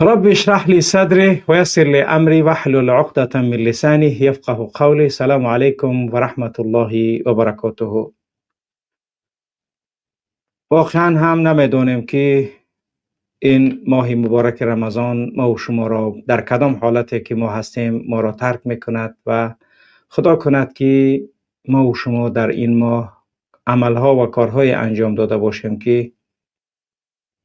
رب اشرح لي صدري ويسر لي أمري واحلل عقدة من لساني يفقه قولي. سلام علیکم و رحمت الله و برکاته. واقعا هم نمیدانیم که این ماه مبارک رمضان ما و شما را در کدام حالتی که ما هستیم ما را ترک میکند و خدا کند که ما و شما در این ماه عملها و کارهای انجام داده باشیم که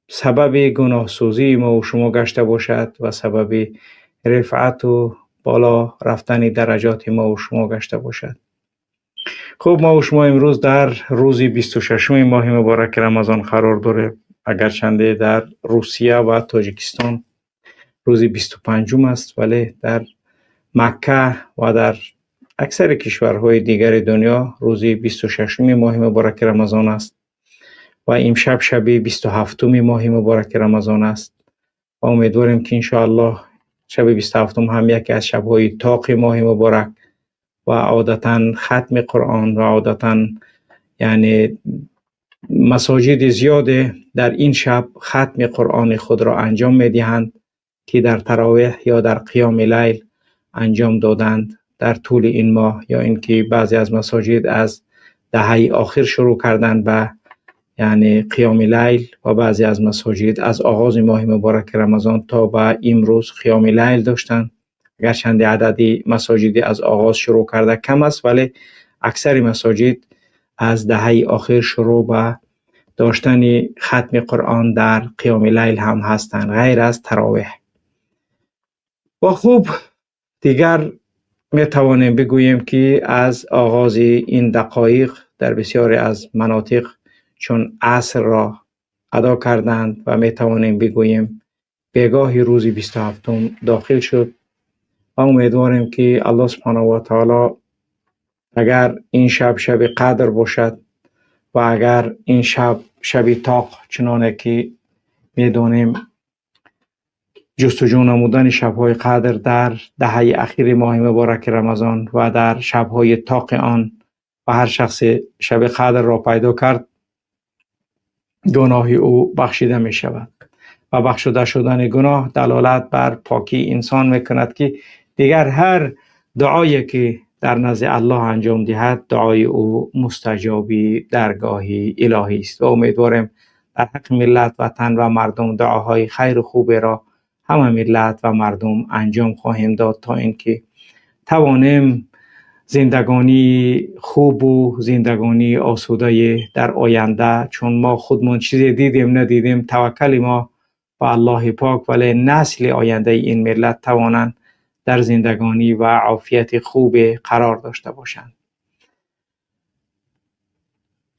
سبب گناه سوزی ما و شما گشته باشد و سبب رفعت و بالا رفتن درجات ما و شما گشته باشد. خب ما و شما امروز در روز 26 ماه مبارک رمضان قرار داریم، اگرچنده در روسیه و تاجیکستان روز 25 است، ولی در مکه و در اکثر کشورهای دیگر دنیا روز 26 ماه مبارک رمضان است و امشب شب 27 ماه مبارک رمضان است و امیدواریم که انشاءالله شب 27 هم یکی از شب‌های طاق ماه مبارک و عادتاً ختم قرآن و عادتاً یعنی مساجد زیاد در این شب ختم قرآن خود را انجام می‌دهند که در تراویح یا در قیام لیل انجام دادند در طول این ماه، یا اینکه بعضی از مساجد از دهه آخر شروع کردند به یعنی قیام لیل و بعضی از مساجد از آغاز ماه مبارک رمضان تا به امروز قیام لیل داشتند. اگرچند عددی مساجد از آغاز شروع کرده کم است، ولی اکثر مساجد از دهه آخر شروع به داشتن ختم قرآن در قیام لیل هم هستند غیر از تراویح. و خوب دیگر می توانیم بگوییم که از آغاز این دقایق در بسیاری از مناطق چون عصر را ادا کردند و می توانیم بگوییم بیگاه روز 27 داخل شد و امیدواریم که الله سبحانه و تعالی اگر این شب شب قدر باشد و اگر این شب شب طاق، چنانه که می دانیم جستجو نمودن شب‌های قدر در دهه اخیر ماه مبارک رمضان و در شب‌های طاق آن و هر شخص شب قدر را پیدا کرد گناه او بخشیده می شود و بخشیده شدن گناه دلالت بر پاکی انسان می کند که دیگر هر دعایی که در نزد الله انجام دهد دعای او مستجابی درگاهی الهی است و امیدواریم در حق ملت، وطن و مردم دعاهای خیر و خوب را همه ملت و مردم انجام خواهیم داد تا اینکه توانیم زندگانی خوب و زندگانی آسوده در آینده، چون ما خودمون چیزی دیدیم ندیدیم، توکل ما به الله پاک، ولی نسل آینده این ملت توانند در زندگانی و عافیت خوب قرار داشته باشند.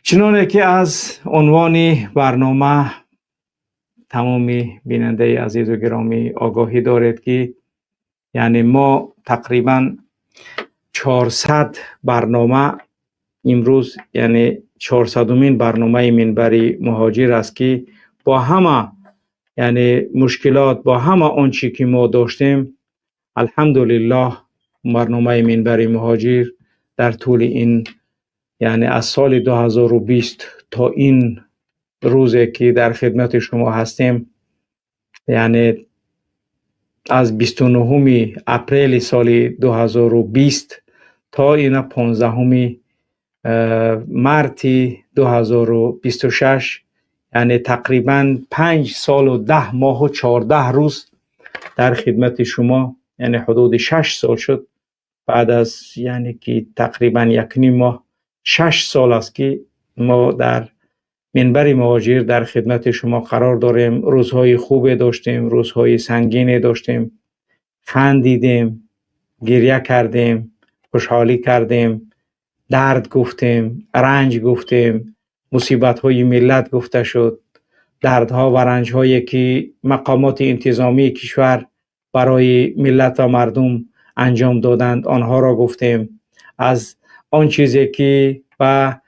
چنانه که از عنوان برنامه تمامی بیننده عزیز و گرامی آگاهی دارید که یعنی ما تقریبا 400 برنامه امروز، یعنی 400مین برنامه منبر مهاجر است که با همه یعنی مشکلات، با همه آنچه که ما داشتیم، الحمدلله برنامه منبر مهاجر در طول این یعنی از سال 2020 تا این روزی که در خدمت شما هستیم، یعنی از 29 اپریل سال 2020 تا این 15 مارس 2026، یعنی تقریبا 5 سال و 10 ماه و 14 روز در خدمت شما، یعنی حدود 6 سال شد. بعد از یعنی که تقریبا 1.5 ماه، 6 سال است که ما در منبر مهاجر در خدمت شما قرار داریم. روزهای خوب داشتیم، روزهای سنگین داشتیم، خندیدیم، گریه کردیم، خوشحالی کردیم، درد گفتیم، رنج گفتیم، مصیبت‌های ملت گفته شد، دردها و رنج‌هایی که مقامات انتظامی کشور برای ملت و مردم انجام دادند آنها را گفتیم، از آن چیزی که به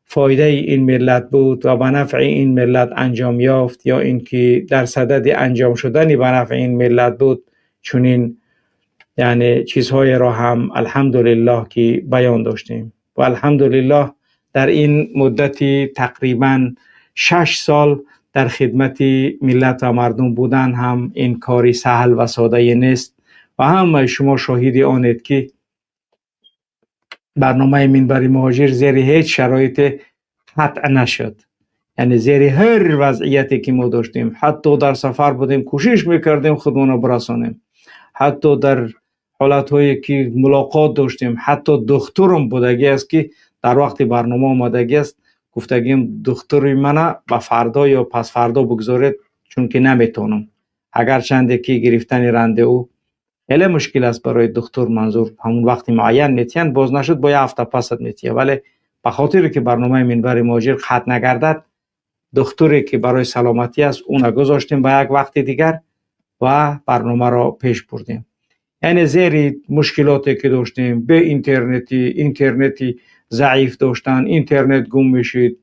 فایده این ملت بود و به نفع این ملت انجام یافت یا اینکه در صدد انجام شدنی به نفع این ملت بود، چنین یعنی چیزهای را هم الحمدلله که بیان داشتیم. و الحمدلله در این مدت تقریبا 6 سال در خدمت ملت و مردم بودن هم این کاری سهل و ساده نیست و همه شما شاهد آنید که برنامه منبر مهاجر زیر هیچ شرایط قطع نشد. یعنی زیر هر وضعیتی که ما داشتیم، حتی در سفر بودیم کوشش میکردیم خودمون رو برسانیم، حتی در حالتهایی که ملاقات داشتیم، حتی دکترم بودگی است که در وقت برنامه آمدگی است، گفتگیم دکتر منه به فردا یا پس فردا بگذارید چون که نمیتونم. اگر چنده که گرفتن رنده او خیلی مشکل است برای دکتر، منظور همون وقتی معین میتین باز نشد با یه هفته پس میتیه، ولی به خاطر که برنامه منبر مهاجر قطع نگردد، دکتری که برای سلامتی است اون گذاشتیم به یک وقت دیگر و برنامه را پیش بردیم. یعنی زیر مشکلاتی که داشتیم، به اینترنتی ضعیف داشتن، اینترنت گم میشید،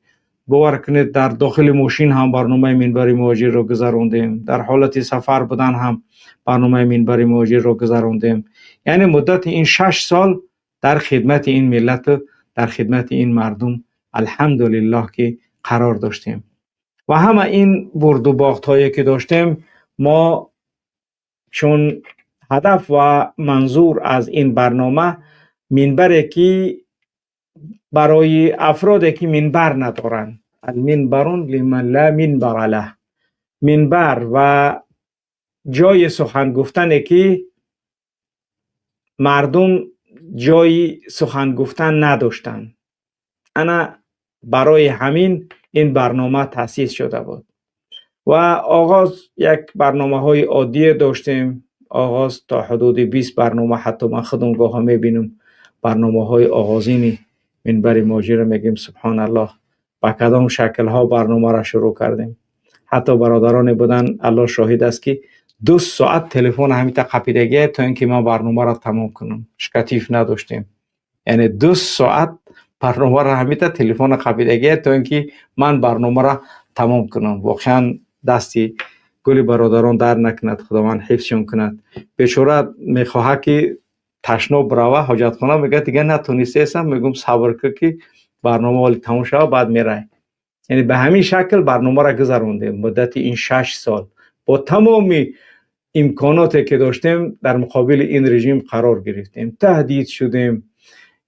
باور کنید در داخل ماشین هم برنامه منبر مهاجر رو گذراندیم، در حالت سفر بودن هم برنامه منبر مهاجر رو گذراندیم. یعنی مدت این 6 سال در خدمت این ملت، در خدمت این مردم الحمدلله که قرار داشتیم و همه این برد و باخت هایی که داشتیم، ما چون هدف و منظور از این برنامه منبر که برای افرادی که منبر ندارن، المنبرون لمن لا منبر له، منبر و جای سخن گفتن که مردم جای سخن گفتن نداشتن، انا برای همین این برنامه تأسیس شده بود. و آغاز یک برنامه های عادی داشتیم، آغاز تا حدود 20 برنامه، حتی من خودم گاه میبینم برنامه های آغازینی منبر مهاجر میگیم سبحان الله با کدام شکل ها برنامه را شروع کردیم. حتی برادران بودن الله شاهد است که 2 ساعت تلفن همین تا قپیدگی تا اینکه ما برنامه را تمام کنم، شکتیف نداشتیم، یعنی 2 ساعت برنامه را همین تا تلفن قپیدگی تا اینکه من برنامه را تمام کنم. واقعا دستی گل برادران در نکند، خداوند حفظشون کند. بیچاره میخواه که تشناب روه حاجتخانه، میگه دیگه نتونستم، میگم صبر کن که برنامه حالی تموم شود بعد میره. یعنی به همین شکل برنامه را گذروندیم مدت این 6 سال با تمامی امکاناتی که داشتیم در مقابل این رژیم قرار گرفتیم، تهدید شدیم،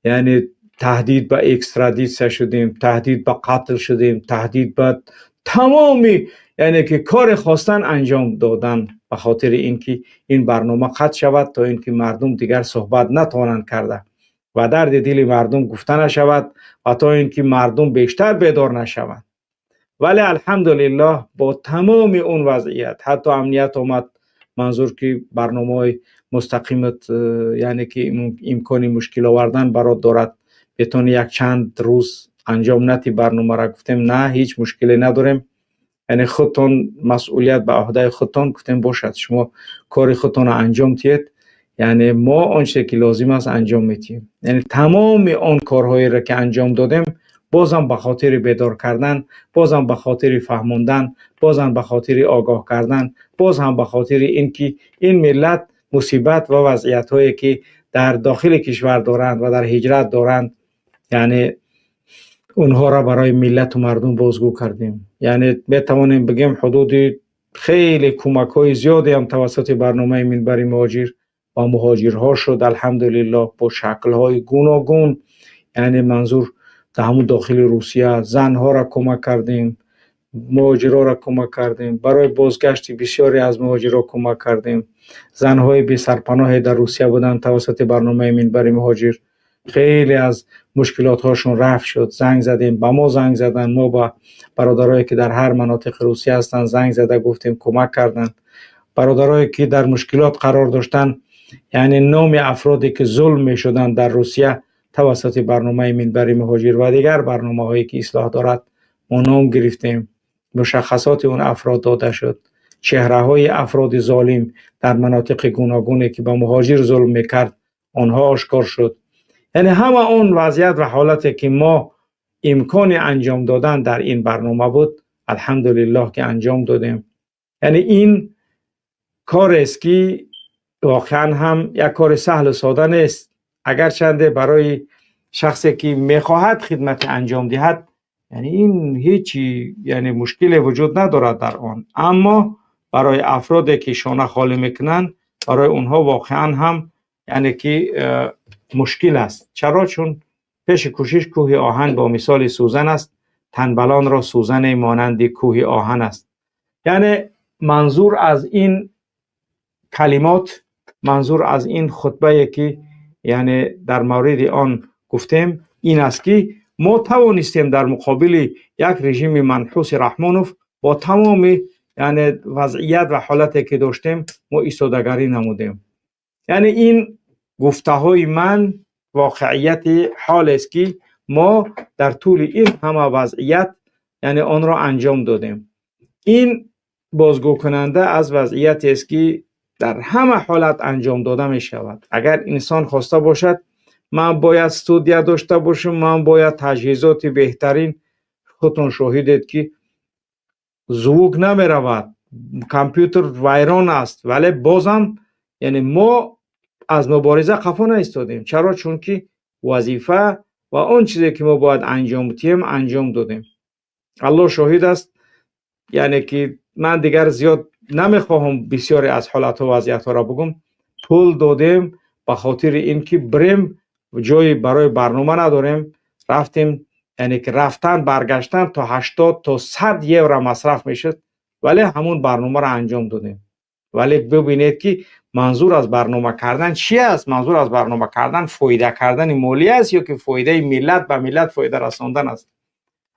یعنی تهدید به اکسترادیسیا شدیم، تهدید به قتل شدیم، تهدید به تمامی، یعنی که کار خواستن انجام دادن به خاطر اینکه این برنامه قطع شود تا اینکه مردم دیگر صحبت نتوانند کرده و درد دل مردم گفته نشود و تا اینکه مردم بیشتر بیدار نشوند. ولی الحمدلله با تمام اون وضعیت، حتی امنیت آمد، منظور که برنامه مستقیمت یعنی که امکان مشکل آوردن برات دارد، بتونی یک چند روز انجام نتی برنامه را، گفتیم نه هیچ مشکلی نداریم، یعنی خودتون مسئولیت به عهده خودتون، گفتیم باشد شما کار خودتون رو انجام تید، یعنی ما آنچه که لازم است انجام میتیم. یعنی تمام آن کارهایی را که انجام دادیم بازم به خاطر بیدار کردن، بازم به خاطر فهماندن، بازم به خاطر آگاه کردن، باز هم به خاطر اینکه این ملت مصیبت و وضعیت هایی که در داخل کشور دارند و در هجرت دارند، یعنی اونها را برای ملت و مردم بازگو کردیم. یعنی بتوانیم بگیم حدود خیلی کمک های زیادی هم توسط برنامه منبر مهاجر و مهاجرها شد الحمدلله، با شکل های گوناگون. یعنی منظور در همون داخل روسیه زنها را کمک کردیم، مهاجرها را کمک کردیم، برای بازگشت بسیاری از مهاجرها کمک کردیم، زنهای بی سرپناه در روسیه بودند توسط برنامه منبر مهاجر خیلی از مشکلات هاشون رفع شد. زنگ زدیم، با ما زنگ زدن، ما با برادرایی که در هر مناطق روسیه هستند زنگ زده گفتیم، کمک کردن. برادرایی که در مشکلات قرار داشتن، یعنی نام افرادی که ظلم می شدن در روسیه توسط برنامه منبر مهاجر و دیگر برنامه هایی که اصلاح دارد ما نام گرفتیم، مشخصات اون افراد داده شد، چهره های افراد ظالم در مناطق گوناگونی که با مهاجر ظلم میکرد آنها آشکار شد. یعنی همه اون وضعیت و حالتی که ما امکان انجام دادن در این برنامه بود الحمدلله که انجام دادیم. یعنی این کار است که واقعا هم یک کار سهل و ساده نیست، اگرچنده برای شخصی که میخواهد خدمت انجام دهد Яъне ин ҳеҷ яъне мушкиле вуҷуд надорад дар он. Аммо барои афроде ки шона холӣ мекунанд, барои онҳо воқеан ҳам яъне ки мушкил аст. Чаро? Чун пеши кӯшиш кӯҳи оҳан бо мисоли сӯзан аст, танбалонро сӯзане монанди кӯҳи оҳан аст. Яъне манзур аз ин калимот, манзур аз ин хутбае ки яъне дар мавриди он гуфтем ин аст ки мо тавонистем дар муқобили як режими манҳуси Раҳмонов бо тамоми яъне вазъият ва ҳолате ки доштем мо истодагарӣ намудем. Яъне ин гуфтаҳои ман воқеияти ҳолест ки мо дар тӯли ин ҳама вазъият яъне онро анҷом додем. Ин бозгӯкунанда аз вазъиятест ки дар ҳама ҳолат анҷом дода мешавад. Агар инсон хоста бошад, ман бояд студия дошта бошам, ман бояд таҷҳизоти беҳтарин, худтон шоҳидед ки звук намеравад, компютер вайрон аст, вале бозам яъне мо аз мубориза қафо наистодем. Чаро? Чунки вазифа ва он чизе ки мо бояд анҷом диҳем анҷом додем. Аллоҳ шоҳид аст, яъне ки ман дигар зиёд намехоҳам бисёре аз ҳолатҳо вазъиятҳоро бигӯм. Пул додем ба хотири ин ки бирем, ҷое барои барнома надорем, рафтем, яъне ки рафтан баргаштан то 80 то 100 евро масраф мешуд, вале ҳамон барномаро анҷом додем. Вале бибинед ки манзур аз барнома кардан чи аст? Манзур аз барнома кардан фоида кардани молӣ аст ё ки фоидаи миллат ба миллат фоида расондан аст?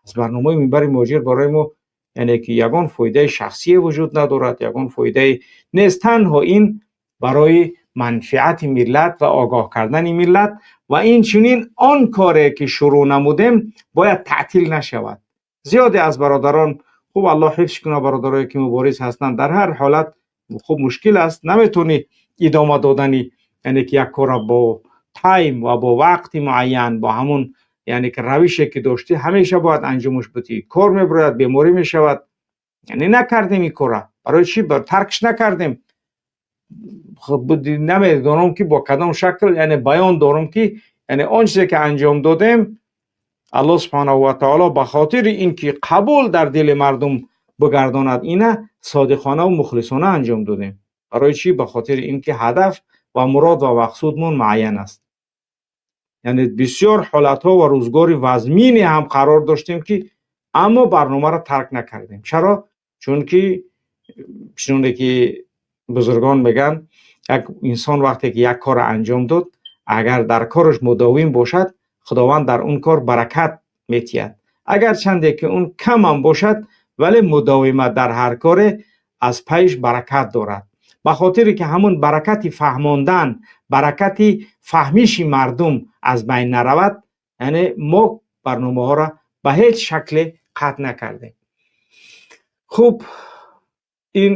Аз барномаи Минбари Муҳоҷир барои мо яъне ки ягон фоидаи шахсие вуҷуд надорад, ягон фоидае нест, танҳо ин барои манфиати миллат ва огоҳ кардани миллат ва инчунин он коре ки шурӯъ намудем бояд таътил нашавад. Зиёде аз бародарон, хуб Аллоҳ ҳифз кунад бародарое ки мубориз ҳастанд, дар ҳар ҳолат хуб мушкил аст, наметавонӣ идома додани яъне ки як корро бо тайм ва бо вақти муайян, бо ҳамун яъне ки равише ки доштӣ ҳамеша бояд анҷомаш бидиҳӣ. Кор мебарояд, беморӣ мешавад, яъне накардем ин корра. Барои чӣ таркш накардем? Намедонам ки бо кадом шакл яъне баён дорам ки яъне он чизе ки анҷом додем Аллоҳ субҳанаҳу ва таоло ба хотири ин ки қабул дар дили мардум бигардонад ина содиқона ва мухлисона анҷом додем. Барои чӣ? Ба хотири ин ки ҳадаф ва мурод ва мақсудмон муайян аст. Яъне бисёр ҳолатҳо ва рӯзгори вазмине ҳам қарор доштем ки аммо барномаро тарк накардем. Чаро? Чунки чуноне ки бузургон мегӯянд, як инсон вақте ки як корро анҷом дод, агар дар кораш мудовим бошад, Худованд дар он кор баракат метиҳад. Агар чанде ки он камам бошад, вале мудовимат дар ҳар коре аз пайш баракат дорад. Ба хотире ки ҳамун баракати фаҳмондан, баракати фаҳмиши мардум аз байн наравад, яъне мо барномаҳоро ба ҳеҷ шакле қатъ накардем. Хуб, ин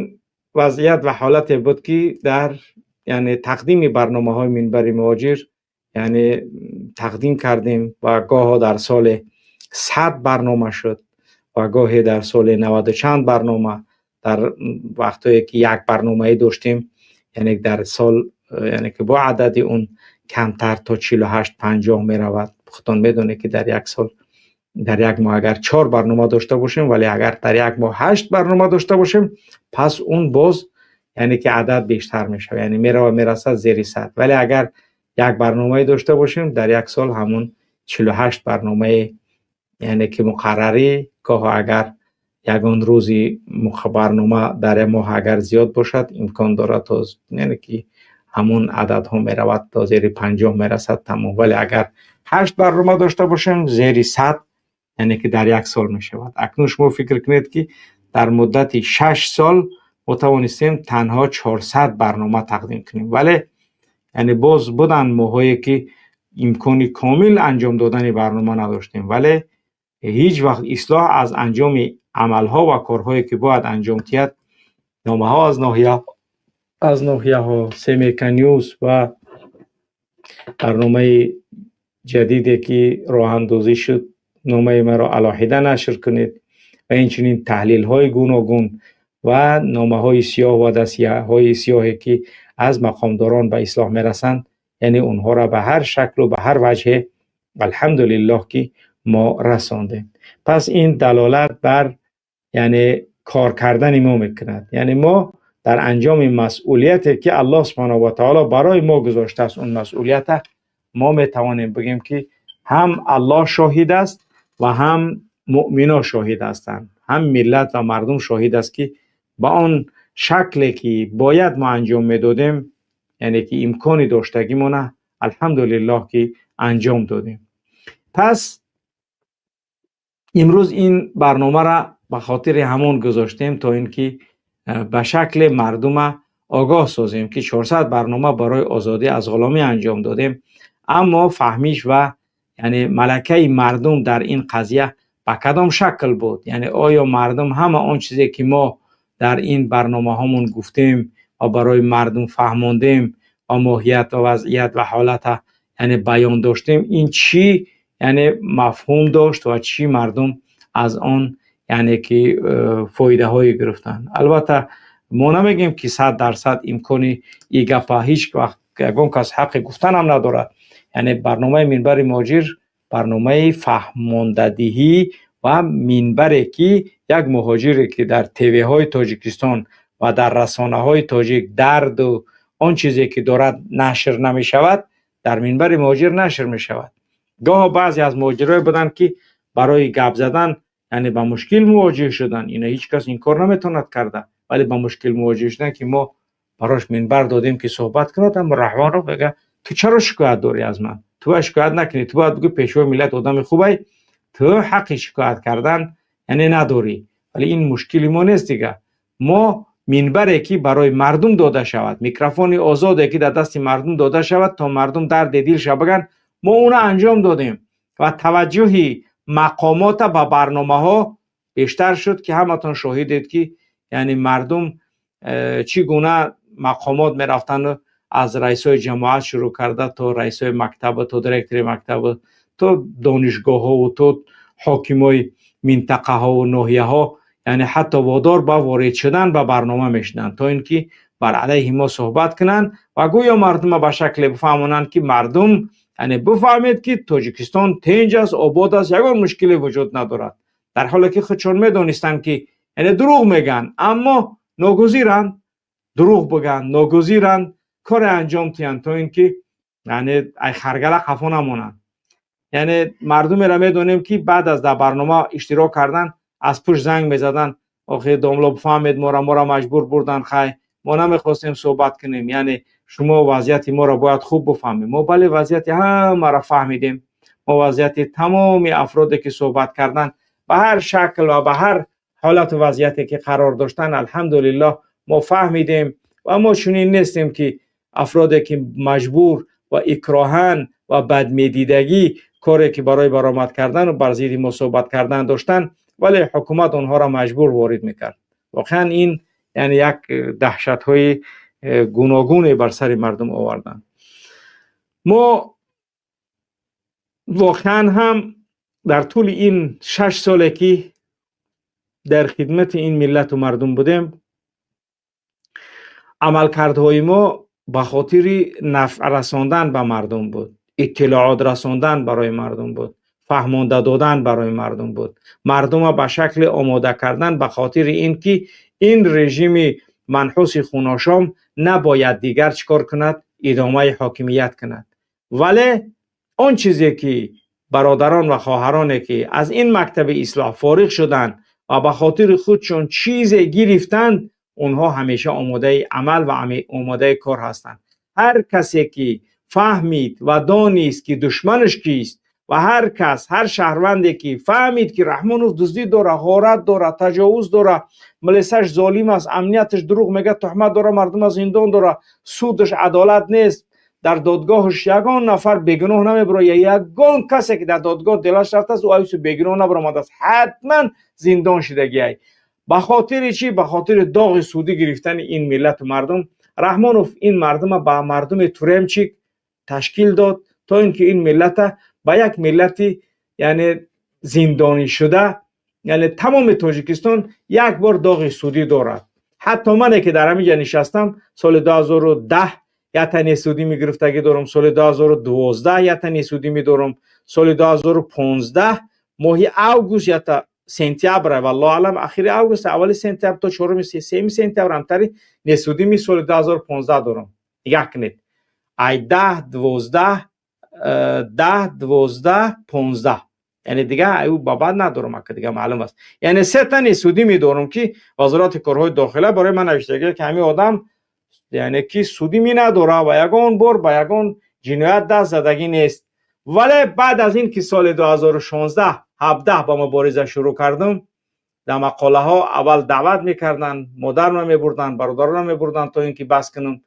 вазъият ва ҳолате буд ки дар яъне тақдими барномаҳои Минбари Муҳоҷир яъне тақдим кардем ва гоҳо дар соли 100 барнома шуд ва гоҳе дар соли 90 чанд барнома, дар вақтҳое ки як барномае доштем, яъне дар сол яъне ки бо адади он камтар то 48-50 меравад. Худтон медонед ки дар як сол, дар як моҳ агар 4 барнома дошта бошем, вале агар дар як моҳ 8 барнома дошта бошем, пас он боз яъне ки адад бештар мешавад, яъне мерава мерасад зери 100. Вале агар як барномае дошта бошем, дар як сол ҳамун 48 барномаи яъне ки муқаррарӣ, гоҳо агар ягон рӯзи барнома дар як моҳ агар зиёд бошад, имкон дорад то яъне ки ҳамун ададҳо меравад то зери 50 мерасад тамом. Вале агар 8 барнома дошта бошем, зери 100 яъне ки дар як сол мешавад. Акнун шумо фикр кунед ки дар муддати 6 сол мо тавонистем танҳо 400 барнома тақдим кунем. Вале яъне боз буданд моҳҳое ки имкони комил анҷом додани барнома надоштем, вале ҳеҷ вақт ислоҳ аз анҷоми амалҳо ва корҳое ки бояд анҷом диҳад, номаҳо аз ноҳияҳо, Семека Ньюс ва барномаи ҷадиде ки роҳандозӣ шуд, номаи маро алоҳида нашр кунед ва инчунин таҳлилҳои гуногун ва номаҳои сиёҳ ва дастияҳои сиёҳе ки аз мақомдорон ба ислоҳ мерасанд, яъне онҳоро ба ҳар шаклу ба ҳар ваҷҳе алҳамдулиллоҳ ки мо расондем. پس این دلالت بر یعنی کار کردن ما میکند. یعنی ما در انجام مسئولیتی که الله سبحانه و تعالی برای ما گذاشته است، اون مسئولیت ما میتوانیم بگیم که هم الله شاهد است و هم مؤمنا شاهد هستند، هم ملت و مردم شاهد است که با آن شکلی که باید ما انجام میدادیم، یعنی که امکانی داشتگیمونه الحمدلله که انجام دادیم. پس امروز این برنامه را به خاطر همون گذاشتیم تا اینکه به شکل مردم آگاه سازیم که 400 برنامه برای آزادی از غلامی انجام دادیم، اما فهمیش و یعنی ملکه مردم در این قضیه به کدام شکل بود، یعنی آیا مردم همه آن چیزی که ما در این برنامه هامون گفتیم و برای مردم فهماندیم و ماهیت و وضعیت و حالت یعنی بیان داشتیم، این چی یعنی مفهوم داشت و چی مردم از آن یعنی که فایده های گرفتن. البته ما نمیگیم که 100% امکانی ای گپا هیچ وقت یگان کس حق گفتن هم ندارد. یعنی برنامه منبر مهاجر برنامه فهماندهی و منبری که یک مهاجری که در تیوی های تاجیکستان و در رسانه های تاجیک درد و آن چیزی که دارد نشر نمی شود، در منبر مهاجر نشر می شود. گاه بعضی از مهاجرای بودند که برای گپ زدن یعنی با مشکل مواجه شدن، اینا هیچ کس این کار نمیتواند کرده، ولی با مشکل مواجه شدن که ما براش منبر دادیم که صحبت کند، اما رهبر رو بگه تو چرا شکایت داری از من؟ تو باید شکایت نکنی، تو باید بگی پیشوای ملت آدم خوبه، تو حق شکایت کردن یعنی نداری. ولی این مشکل ما نیست دیگه. ما منبری که برای مردم داده شود، میکروفون آزادی که در دست مردم داده شود تا مردم درد دلش بگن، ما اون انجام دادیم و توجهی مقامات به برنامه ها بیشتر شد که همتون شاهدید که یعنی مردم چگونه مقامات میرفتن، از رئیسای جماعت شروع کرده تا رئیسای مکتب، تا دیرکتور مکتب، تا دانشگاه ها و تا حاکمای منطقه ها و ناحیه ها، یعنی حتی وادار به وارد شدن به برنامه میشدن تا اینکه بر علیه ما صحبت کنن و گویا مردم به شکل بفهمونن که مردم یعنی بفهمید که تاجیکستان تنج است، آباد است، یگان مشکلی وجود ندارد، در حالی که خودشون میدونستن که یعنی دروغ میگن، اما ناگزیرن دروغ بگن، ناگزیرن کار انجام تیان تا اینکه یعنی ای خرگله قفا نمونن. یعنی مردم را میدونیم که بعد از در برنامه اشتراک کردن از پشت زنگ میزدن، آخه داملا بفهمید ما را مجبور بردن، خی ما نمیخواستیم صحبت کنیم، یعنی شما وضعیت ما را باید خوب بفهمید. ما بله وضعیت همه را فهمیدیم، ما وضعیت تمام افرادی که صحبت کردن به هر شکل و به هر حالت و وضعیتی که قرار داشتن الحمدلله ما فهمیدیم و ما چنین نیستیم که افرادی که مجبور و اکراهن و بدمیدیدگی کاری که برای برآمد کردن و بر ضد ما صحبت کردن داشتن، ولی حکومت آنها را مجبور وارد میکرد. واقعا این یعنی یک دهشت های گوناگونی بر سر مردم آوردن. ما واقعا هم در طول این 6 ساله که در خدمت این ملت و مردم بودیم، عملکردهای ما به خاطر نفع رساندن به مردم بود، اطلاعات رساندن برای مردم بود، فهمانده دادن برای مردم بود، مردم به شکل آماده کردن به خاطر اینکه این رژیم منحوس خوناشام نباید دیگر چیکار کند، ادامه حاکمیت کند. ولی آن چیزی که برادران و خواهرانی که از این مکتب اصلاح فارغ شدند و به خاطر خودشون چیزی گرفتند، اونها همیشه آماده عمل و آماده کار هستند. هر کسی که فهمید و دانست که دشمنش کیست و هر کس، هر شهروندی که فهمید که رحمانوف دزدی داره، غارت داره، تجاوز داره، ملیسش ظالم است، امنیتش دروغ میگه، تهمت داره، مردم از زندان داره، سودش عدالت نیست، در دادگاهش یگان نفر بیگناه نمیبره، یگان کسی که در دادگاه دلش رفته است او ایسو بیگناه نبرآمده است، حتما زندان شدگی. به خاطر چی؟ به خاطر داغ سودی گرفتن این ملت و مردم. رحمانوف این مردم به مردم تورمچیک تشکیل داد تا اینکه این ملت به یک ملتی یعنی زندانی شده، یعنی تمام تاجیکستان یک بار داغ سودی دارد. حتی من که در همینجا نشستم سال 2010 یک تنه سودی میگرفتگی دارم، سال 2012 یک تنه سودی میدارم، سال 2015 Моҳи август ё та сентябр, валлоҳу аълам, ахири август, аввали сентябр то 4 3 сентябр ҳамтари несудимый соли 2015 дорам. Нигоҳ кунед, ай 10, 12, 10, 12, 15, яъне дига аю ба баъд надорам, ака, дига маълум аст. Яъне сета несудимый дорам, ки Вазорати корҳои дохила барои ман навиштагӣ, ки ҳамин одам, яъне ки судимый надора ва ягон бор ба ягон ҷиноят даст задагӣ нест. Вале баъд аз ин ки соли 2016, 17 ба мубориза шурӯъ кардам, дар мақолаҳо аввал даъват мекарданд, модарма мебурданд, бародарона мебурданд, то ин ки бас кунам.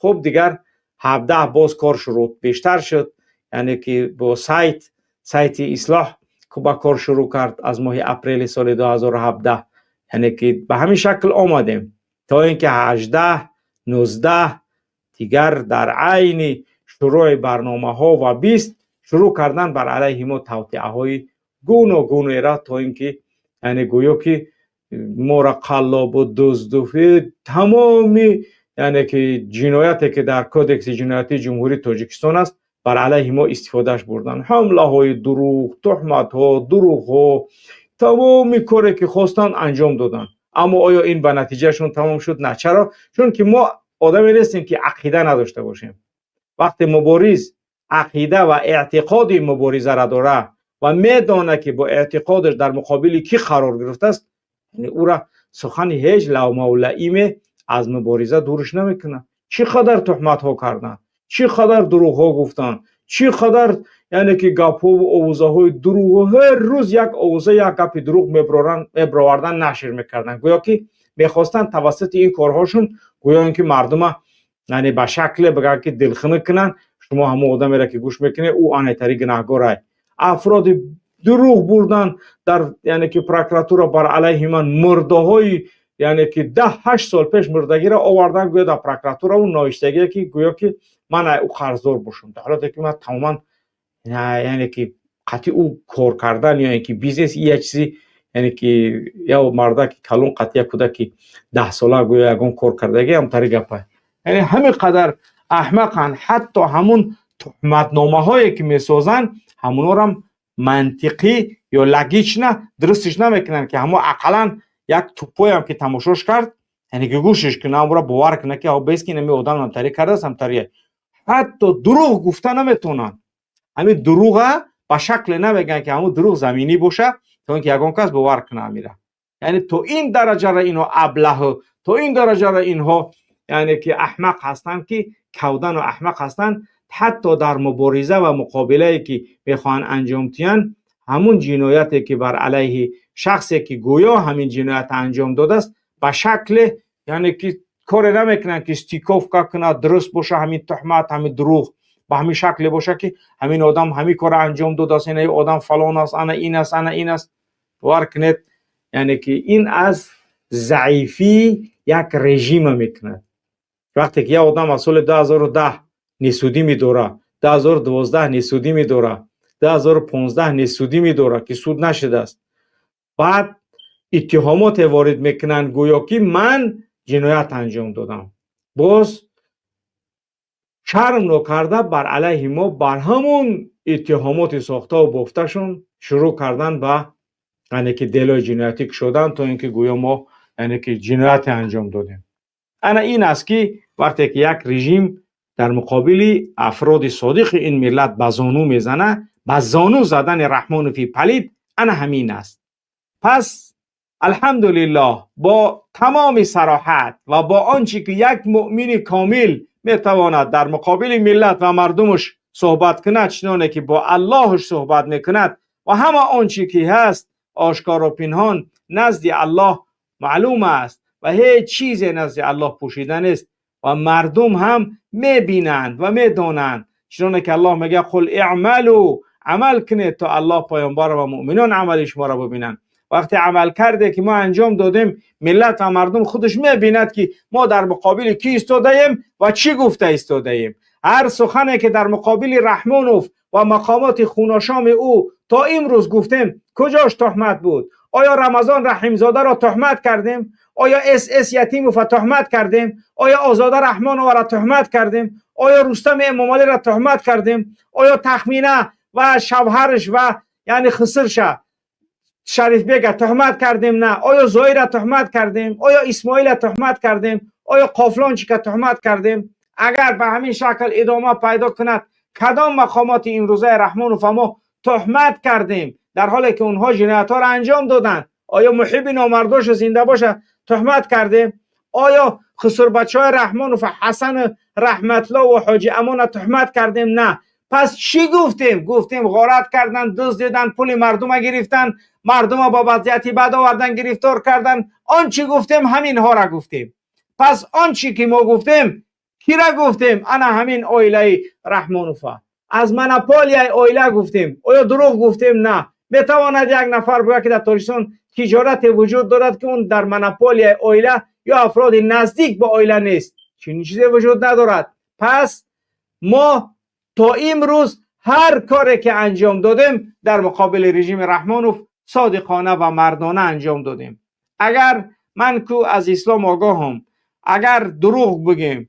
Хуб, дигар 17 боз кор шурӯъ бештар шуд, яъне ки бо сайти Ислоҳ ба кор шурӯъ кард аз моҳи апрели соли 2017. Яъне ки ба ҳамин шакл омадем, то ин ки 18, 19 дигар дар айни шурӯъи барномаҳо ва 20 шурӯъ кардан бар алайҳи мо тавтиаҳои гуногунера, то ин ки яъне гӯё ки моро қаллобу дузду тамоми, яъне ки ҷинояте, ки дар Кодекси ҷиноятии Ҷумҳурии Тоҷикистон аст, бар алайҳи мо истифодааш бурданд. Ҳамлаҳои дурӯғ, туҳматҳо, дурӯғҳо, тамоми коре ки хостанд, анҷом доданд. Аммо оё ин ба натиҷаашон тамом шуд? На. Чаро? Чунки мо одаме нестем, ки ақида надошта бошем. Вақте мубориз ақида ва эътиқоди муборизара дора ва медонад, ки бо эътиқодаш дар муқобили кӣ қарор гирифтааст, яъне ӯра сухани ҳеҷ лавмавлаиме аз мубориза дурш намекунад. Чӣ қадар туҳматҳо карданд, чӣ қадар дурӯғҳо гуфтанд, чӣ қадар, яъне ки гапҳову овозаҳои дурӯғ, ҳар рӯз як овоза, як гапи дурӯғ мебировардан, нашр мекарданд, гӯё ки мехостанд тавассути ин корҳошон гӯё ин ки мардума, яъне ба шакле бигӯянд, ки дилхунук кунанд: шумо ҳамон одамеро, ки гӯш мекунед, ӯ анайтари гунаҳгорай. Афроди дурӯғ бурдан дар, яъне ки прокуратура бар алайҳи ман мурдаҳои, яъне ки 10, 8 сол пеш мурдагиро овардан, гӯё дар прокуратура ӯ навиштагие, ки гӯё ки ман ӯ қарздор бошам, дар ҳолате ки ман тамоман, яъне ки қатъи ӯ кор кардан ё ин ки бизнес як чизи, яъне ки як мардаки калон қатъи як кӯдаки 10сола гӯё ягон кор кардагӣ, ҳамтари гапа. Яъне ҳамин қадар аҳмақанд, ҳатто ҳамун туҳматномаҳое, ки месозанд, ҳамунорам мантиқӣ ё логично дурустиш намекунанд, ки ҳамо ақаллан як тупой ам, ки тамошош кард, яъне ки гӯшиш кунад, амро бовар кунад, ки бес ки инами одам ҳамтарӣ кардааст, ҳамтария. Ҳатто дурӯғ гуфта наметавонанд. Ҳамин дурӯға ба шакле намегӯянд, ки ҳамун дурӯғ заминӣ боша, то ин ки ягон кас бовар кунад амира. Яъне то ин дараҷаро инҳо аблаҳу, то ин дараҷаро инҳо, яъне ки аҳмақ ҳастанд, ки кавдану аҳмақ ҳастанд. Ҳатто дар мубориза ва муқобилае, ки мехоҳанд анҷом диҳанд, ҳамун ҷинояте, ки бар алайҳи шахсе, ки гӯё ҳамин ҷиноят анҷом додааст, ба шакле, яъне ки коре намекунанд, ки стыковка кунад, дуруст боша ҳамин туҳмат, ҳамин дурӯғ ба ҳамин шакле боша, ки ҳамин одам ҳамин кора анҷом додааст, ина одам фалон аст, ана ин аст, ана ин аст. Бовар кунед, яъне ки ин аз заифии як режима мекунад. Вақте ки як одам аз соли 2010 несудимый дора, 2012 несудимый дора, 2015 несудимый дора, ки суд нашудааст, баъд иттиҳомоте ворид мекунанд, гӯё ки ман ҷиноят анҷом додам, боз шарм нокарда бар алайҳи мо бар ҳамон иттиҳомоти сохтаву бофташон шурӯъ кардан ба, яъне ки дело и ҷиноятӣ кушодан, то ин ки гӯё мо, яъне ки ҷинояте анҷом додем. Ана ин аст, ки вақте ки як режим дар муқобили афроди содиқи ин миллат ба зону мезана, ба зону задани Раҳмонови палид ана ҳамин аст. Пас, алҳамдулиллоҳ, бо тамоми сароҳат ва бо он чӣ ки як муъмини комил метавонад дар муқобили миллат ва мардумаш суҳбат кунад, чуноне ки бо Аллоҳаш суҳбат мекунад, ва ҳама он чӣ ки ҳаст ошкору пинҳон назди Аллоҳ маълум аст ва ҳеҷ чизе назди Аллоҳ пӯшида нест ва мардум ҳам мебинанд ва медонанд, чуноне ки Аллоҳ мегӯяд: «Қул иъмалу», амал кунед, то Аллоҳ, паёмбар ва муъминон амали шуморо бибинанд. Вақте амал карде, ки мо анҷом додем, миллат ва мардум худаш мебинад, ки мо дар муқобили кӣ истодаем ва чӣ гуфта истодаем. Ҳар сухане, ки дар муқобили Раҳмонов ва мақомоти хуношоми ӯ то имрӯз гуфтем, куҷош туҳмат буд? Оё Рамазон Раҳимзодаро туҳмат кардем? Оё С Ятимова туҳмат кардем? Оё Озода Раҳмоноваро туҳмат кардем? Оё Рустами Эмомалиро туҳмат кардем? Оё Тахмина ва шавҳараш ва, яъне хусрша Шарифбека туҳмат кардем? На. Оё Зоира туҳмат кардем? Оё Исмоила туҳмат кардем? Оё Қофлончика туҳмат кардем? Агар ба ҳамин шакл идома пайдо кунад, кадом мақомоти имрӯзаи Раҳмонов мо туҳмат кардем, дар ҳоле ки онҳо ҷиноятҳоро анҷом доданд? Оё Муҳиби номардоша зинда боша туҳмат кардем? Оё хусурбачаҳои Раҳмонов, Ҳасан, Раҳматло ва Ҳоҷи Амона туҳмат кардем? На. Пас чӣ гуфтем? Гуфтем ғорат кардан, дуздидан, пули мардума гирифтан, мардума ба вазъияти бад овардан, гирифтор кардан. Он чӣ гуфтем, ҳаминҳоро гуфтем. Пас он чӣ ки мо гуфтем, кира гуфтем? Ана ҳамин оилаи Раҳмонова, аз монополияи оила гуфтем. Оё дурӯғ гуфтем? На. Метавонад як нафар бигӯяд, ки дар Тоҷикистон тиҷорате вуҷуд дорад, ки он дар монополияи оила ё афроди наздик ба оила нест? Чунин чизе вуҷуд надорад. Пас мо то имрӯз ҳар коре ки анҷом додем, дар муқобили режими Раҳмонов содиқона ва мардона анҷом додем. Агар ман ку аз ислом огоҳам, агар дурӯғ бигем,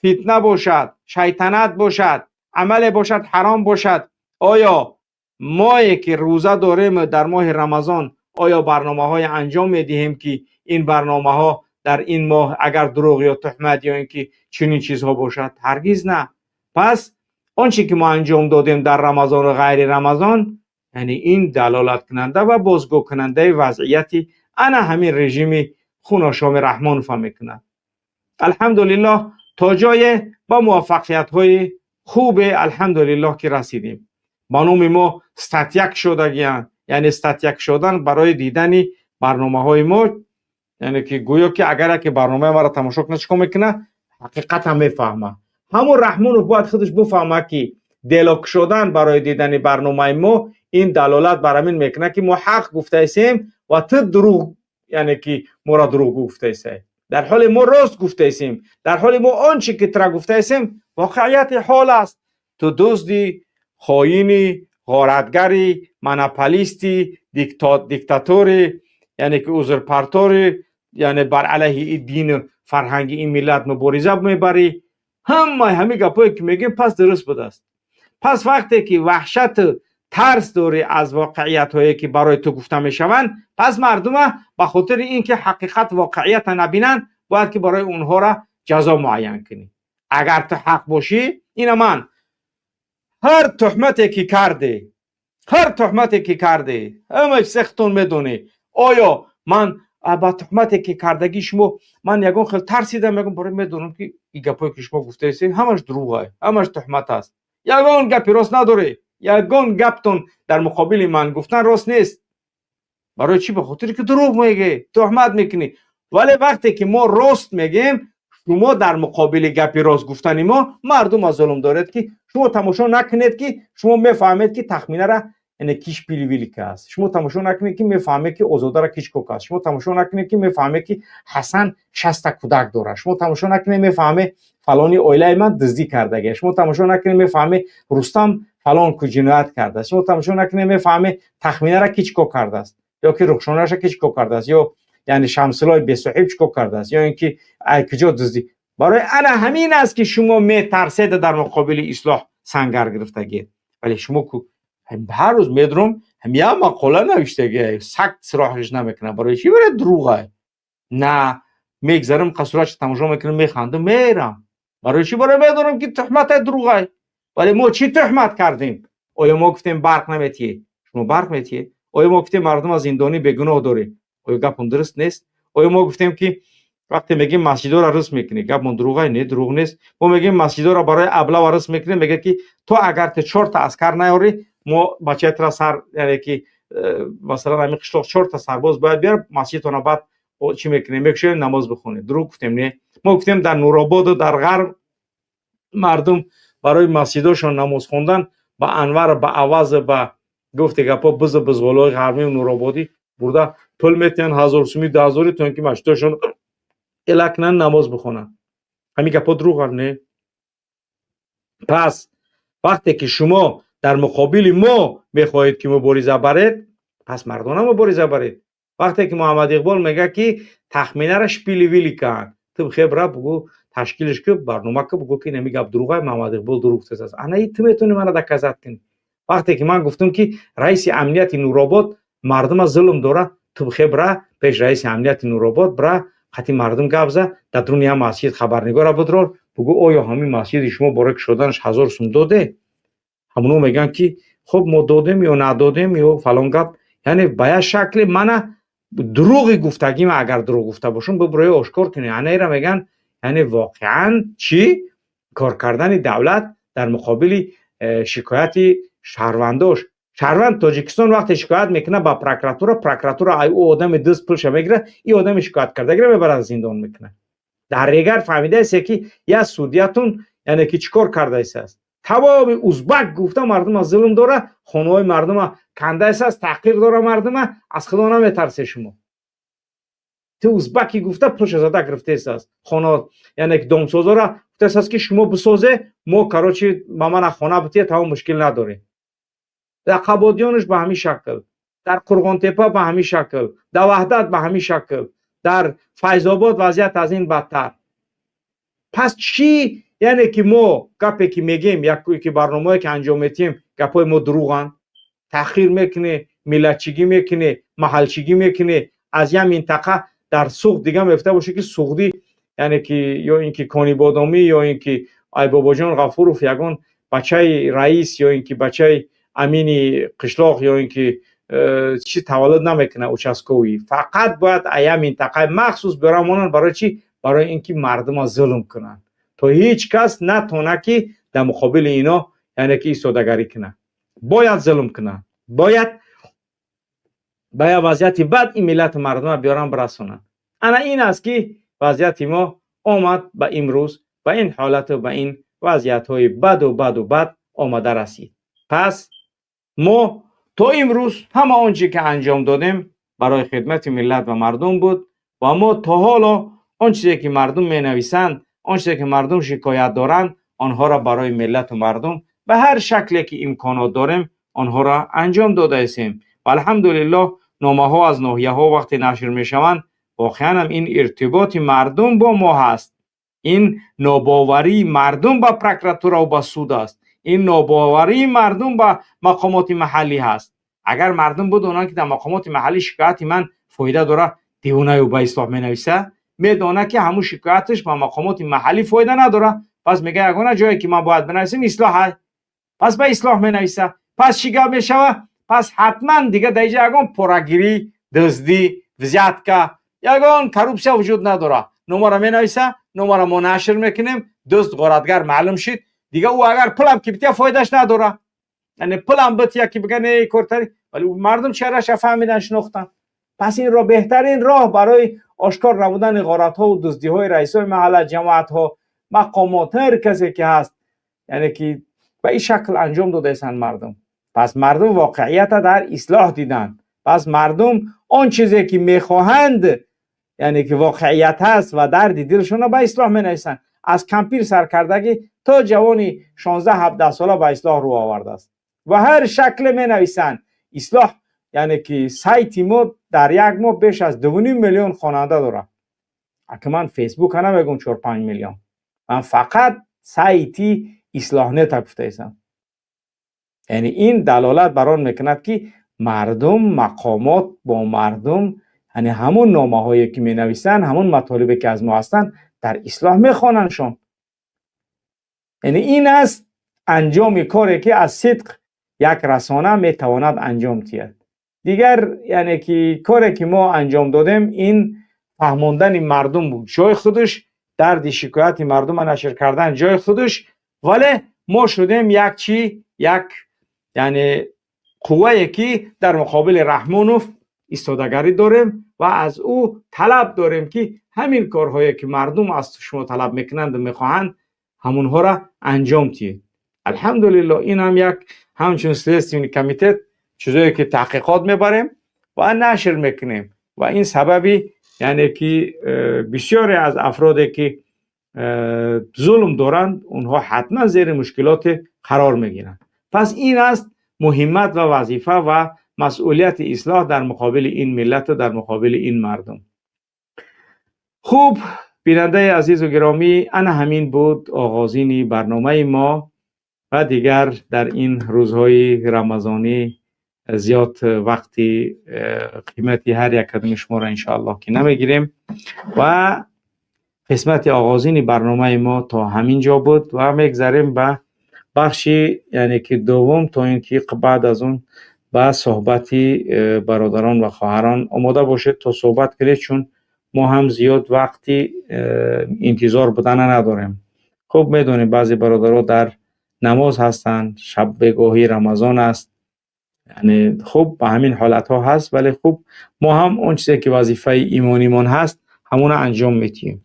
фитна бошад, шайтанат бошад, амале бошад, ҳаром бошад, оё мое ки рӯза дорем дар моҳи Рамазон, оё барномаҳое анҷом медиҳем, ки ин барномаҳо дар ин моҳ агар дурӯғ ё туҳмат ё ин ки чунин чизҳо бошад? Ҳаргиз на. Пас он чӣ ки мо анҷом додем дар Рамазону ғайри Рамазон, яъне ин далолаткунанда ва бозгӯкунандаи вазъияти ана ҳамин режими хуношоми Раҳмонова мекунад. Алҳамдулиллоҳ, то ҷое ба муваффақиятҳои хубе, алҳамдулиллоҳ, ки расидем. Ба номи мо статья кушодагиянд, яъне статья кушодан барои дидани барномаҳои мо, яъне ки гӯё ки агар яке барномаи маро тамошо кунад, чӣ кор мекунад? Ҳақиқатам мефаҳма. Ҳамон Раҳмонов бояд худаш бифаҳма, ки дело кушодан барои дидани барномаи мо ин далолат бар ҳамин мекунад, ки мо ҳақ гуфтаисем ва ту дурӯғ, яъне ки моро дурӯғгӯ гуфтаисай, дар ҳоле мо рост гуфтаисем, дар ҳоле мо он чӣ ки тура гуфтаисем, воқеияти ҳол аст. Ту дузди, хоини, ғоратгари, монополисти, диктатори, яъне ки узурпатори, яъне бар алайҳи ин дину фарҳанги ин миллат мубориза мебарӣ. Ҳамаи ҳамин гапое ки мегӯем, пас дуруст будааст. Пас вақте ки ваҳшату тарс дорӣ аз воқеиятҳое, ки барои ту гуфта мешаванд, пас мардума ба хотири ин ки ҳақиқат, воқеията набинанд, бояд ки барои онҳоро ҷазо муайян кунӣ. Агар ту ҳақ бошӣ, ина ман ҳар туҳмате ки карде, ҳар туҳмате ки карде, ҳама чизе худтон медонӣ, оё ман ба туҳмате ки кардагӣ шумо ман ягон хел тарсидам? Ягон барои медонам, ки ин гапое ки шумо гуфтаистед, ҳамаш дурӯғ, ҳамаш туҳмат аст. Ягон гапи рост надорӣ, ягон гаптон дар муқобили ман гуфтан рост нест. Барои чӣ? Ба хотире ки дурӯғ мегӯӣ, туҳмат мекунӣ. Вале вақте ки мо рост мегӯем, шумо дар муқобили гапи рост гуфтани мо мардума зулм доред, ки шумо тамошо накунед, ки шумо мефаҳмед, ки Тахминара яъне ки шпили-вилка аст. Шумо тамошо накунед, ки мефаҳмед, ки Озодара ки чикор аст. Шумо тамошо накунед, ки мефаҳмед, ки Ҳасан 60-та кӯдак дорад. Шумо тамошо накунед, мефаҳмед, фалони оилаи ман дуздӣ кардагия. Шумо тамошо накунед, мефаҳмед, Рустам фалон ку ҷиноят кардааст. Шумо тамошо накунед, мефаҳмед, Тахминара ки чикор кардааст, ё ки Рухшонаша ки чикор кардааст, ё яъне Шамсилои бесоҳиб чикор кардааст, ё ин ки ай куҷо дуздӣ. Барои ана ҳамин аст, ки шумо метарседа, дар муқобили ислоҳ сангар гирифтагиед. Вале шумо ку ҳар рӯз медурам, як мақола навиштаги, сак сироҳаш намекунам. Барои чӣ? Барои дурӯғай. На мегзарам, қасурача тамошо мекунам, механдам, мерам. Барои чӣ? Барои медонам, ки туҳматай, дурӯғай. Вале мо чӣ туҳмат кардем? Оё мо гуфтем барқ наметиҳед? Шумо барқ метиҳед. Оё мо гуфтем мардума зиндонӣ бегуноҳ дорем? Оё гапон дуруст нест? Оё мо гуфтем, ки вақте мегӯем, масҷидоро рус мекунӣ, гапмон дурӯғай? Не, дурӯғ нест. Мо мегӯем, масҷидоро барои облава рус мекунем, мегӯяд, ки то агар ту чорта аскар наёрӣ, мо бачаятра сар, яъне ки масалан, ҳамин қишлоқ чорта сарбоз бояд биёр, масҷидтона баъд чӣ мекунем, мекушоем, намоз бихонем. Дурӯғ гуфтем? Не. Мо гуфтем, дар Нурободу дар ғарб мардум барои масҷидошон намоз хондан ба Анвар, ба Аваз, ба гуфти гапҳо, бизу бизғолҳои ғарбию нурободӣ бурда пул метиҳанд, 1000 суми, 10 000-и, то ин ки масҷидошон эла кунанд, намоз бихонанд. Ҳамин гапҳо дурӯғанд? Не. Пас вақте ки шумо дар муқобили мо мехоҳед, ки мубориза баред, пас мардона мубориза баред. Вақте ки Муҳаммад Иқбол мегӯяд, ки Тахминара шпили-вили канд, ту хебра бугӯ, ташкилш ки, барнома ки, бугӯ, ки инами гап дурӯғай, Муҳаммад Иқбол дурӯғ гуфтааст. Ана ту метавонӣ мана доказать кунӣ. Вақте ки ман гуфтам, ки раиси амнияти Нуробод Мардума зулм дора. Ту бихе, бира пеш раиси амнияти Нуробод, бира қати мардум гап за, дар дуруни як масҷид хабарнигора будрор, бугӯ: оё ҳамин масҷиди шумо бораи кушоданаш 1000 сум доде? Ҳамоно мегӯянд, ки хуб, мо додем ё надодем ё фалон гап. Яъне ба як шакле мана дурӯғи гуфтагима, агар дурӯғ гуфта бошам, бибурои ошкор кунед. Ана ира мегӯянд, яъне воқеан чӣ кор кардани давлат дар муқобили шикояти шаҳрвандош. Шаҳрванд Тоҷикистон вақте шикоят мекунад ба прокуратура, прокуратура ай ӯ одами дузд пулша мегирад, ин одами шикояткардагиро мебарад, зиндон мекунад. Дар регар фаҳмидаест, ки як судиятун, яъне ки чӣ кор кардаистааст? Тамоми узбак гуфта мардума зулм дора, хонаҳои мардума кандаистааст, таҳқир дора мардума. Аз Худо наметарсе шумо. Ту узбаки гуфта пулша зада гирифтаистааст. Хона, яъне ки домсозора гуфтааст, ки шумо бисозе, мо, короче, ба мана хона бития, тамом, мушкил надорем. Дар Қабодиёнаш ба ҳамин шакл, дар Қурғонтепа ба ҳамин шакл, дар Ваҳдат ба ҳамин шакл, дар Файзобод вазъият аз ин бадтар. Пас чӣ? Яъне ки мо гапе ки мегем, ки барномае ки анҷом метиҳем, гапҳои мо дурӯғанд. Таҳқир мекунӣ, миллатчигӣ мекунӣ, маҳалчигӣ мекунӣ. Аз як минтақа дар Суғд дига мефта боше, ки суғдӣ, яъне ки ё ин ки Конибодомӣ, ё ин ки Айбобоҷон Ғафуров ягон бачаи раис, ё ин ки бачаи амини қишлоқ, ё ин ки чӣ таваллуд намекунад участковый. Фақат бояд ая минтақаи махсус биёран монанд. Барои чӣ? Барои ин ки мардума зулм кунанд, то ҳеҷ кас натона, ки дар муқобили ино, яъне ки истодагарӣ кунад. Бояд зулм кунанд, бояд ба як вазъияти бад ин миллату мардума биёран бирасонанд. Ана ин аст, ки вазъияти мо омад ба имрӯз ба ин ҳолату ба ин вазъиятҳои баду баду бад омада расид. Пас мо то имрӯз ҳама он чӣ ки анҷом додем, барои хидмати миллат ва мардум буд. Ва мо то ҳоло он чизе ки мардум менависанд, он чизе ки мардум шикоят доранд, онҳоро барои миллату мардум ба ҳар шакле ки имконот дорем, онҳоро анҷом додаистем. Ва алҳамдулиллоҳ, номаҳо аз ноҳияҳо вақте нашр мешаванд, воқеан ҳам ин иртиботи мардум бо мо ҳаст, ин нобоварии мардум ба прокуратураву ба суд аст, ин нобоварии мардум ба мақомоти маҳаллӣ ҳаст. Агар мардум будонанд, ки дар мақомоти маҳаллӣ шикояти ман фоида дорад, девонаю ба ислоҳ менависа? Медонад, ки ҳамун шикояташ ба мақомоти маҳаллӣ фоида надорад. Пас мега: ягона ҷое ки ман бояд бинависам, ислоҳ. Пас ба ислоҳ менависа. Пас чӣ гап мешава? Пас ҳатман дига дар иҷа ягон порагирӣ, дуздӣ, взятка, ягон коррупсия вуҷуд надорад. Номаро менависа, номаро мо нашр мекунем, дузд, ғоратгар маълум шид. Дига ӯ агар пулам ки бития, фоидаш надорад. Яъне пулам бития, ки бига не, кортари, вале мардум чеҳраша фаҳмидан, шинохтан. Пас инро беҳтарин роҳ барои ошкор намудани ғоратҳову дуздиҳои раисои маҳалла, ҷамоатҳо, мақомот, ҳар касе ки ҳаст, яъне ки ба ин шакл анҷом додаистанд мардум. Пас мардум воқеията дар ислоҳ диданд. Пас мардум он чизе ки мехоҳанд, яъне ки воқеият ҳаст ва дарди дилшонро ба ислоҳ менависанд. Аз кампир саркардагӣ то ҷавони 16-17 сола ба ислоҳ рӯ овардааст ва ҳар шакле менависанд. Ислоҳ, яъне ки сайти мо дар як моҳ беш аз 2,5 миллион хонанда дорад. Ака, ман Фейсбука намегӯм, 4-5 миллион, ман фақат сайти Ислоҳнета гуфтаистам. Яъне ин далолат бар он мекунад, ки мардум, мақомот бо мардум, яъне ҳамон номаҳое ки менависанд, ҳамон матолибе ки аз мо ҳастанд, дар ислоҳ мехонандшон. Яъне ин аст анҷоми коре, ки аз сидқ як расона метавонад анҷом диҳад. Дигар, яъне ки коре ки мо анҷом додем, ин фаҳмондани мардум буд ҷои худаш, дарди шикояти мардума нашр кардан ҷои худаш. Вале мо шудем як чӣ, як, яъне қуввае, ки дар муқобили Раҳмонов истодагарӣ дорем ва аз ӯ талаб дорем, ки ҳамин корҳое ки мардум аз шумо талаб мекунанду мехоҳанд, ҳамонҳоро анҷом диҳед. Алҳамдулилло, ин ҳам як ҳамчун Следственный комитет чизое ки таҳқиқот мебарем ва нашр мекунем. Ва ин сабаби, яъне ки бисёре аз афроде ки зулм доранд, онҳо ҳатман зери мушкилоте қарор мегиранд. Пас ин аст муҳиммат ва вазифа ва масъулияти ислоҳ дар муқобили ин миллату дар муқобили ин мардум. Хуб, бинандаи азизу гиромӣ, ана ҳамин буд оғозини барномаи мо. Ва дигар дар ин рӯзҳои рамазонӣ. Зиёд вақти қимати ҳар як кадоми шуморо иншоаллоҳ ки намегирем ва қисмати оғозини барномаи мо то ҳамин ҷо буд ва мегзарем ба бахши, яъне ки дуввум, то ин ки баъд аз он ба суҳбати бародарон ва хоҳарон омода бошед то суҳбат кунед, чун мо ҳам зиёд вақти интизор будана надорем. Хуб медонем, баъзе бародаро дар намоз ҳастанд, шаб бегоҳӣ Рамазон аст, яъне хуб ба ҳамин ҳолатҳо ҳаст, вале хуб мо ҳам он чизе ки вазифаи имонимон ҳаст, ҳамона анҷом медиҳем.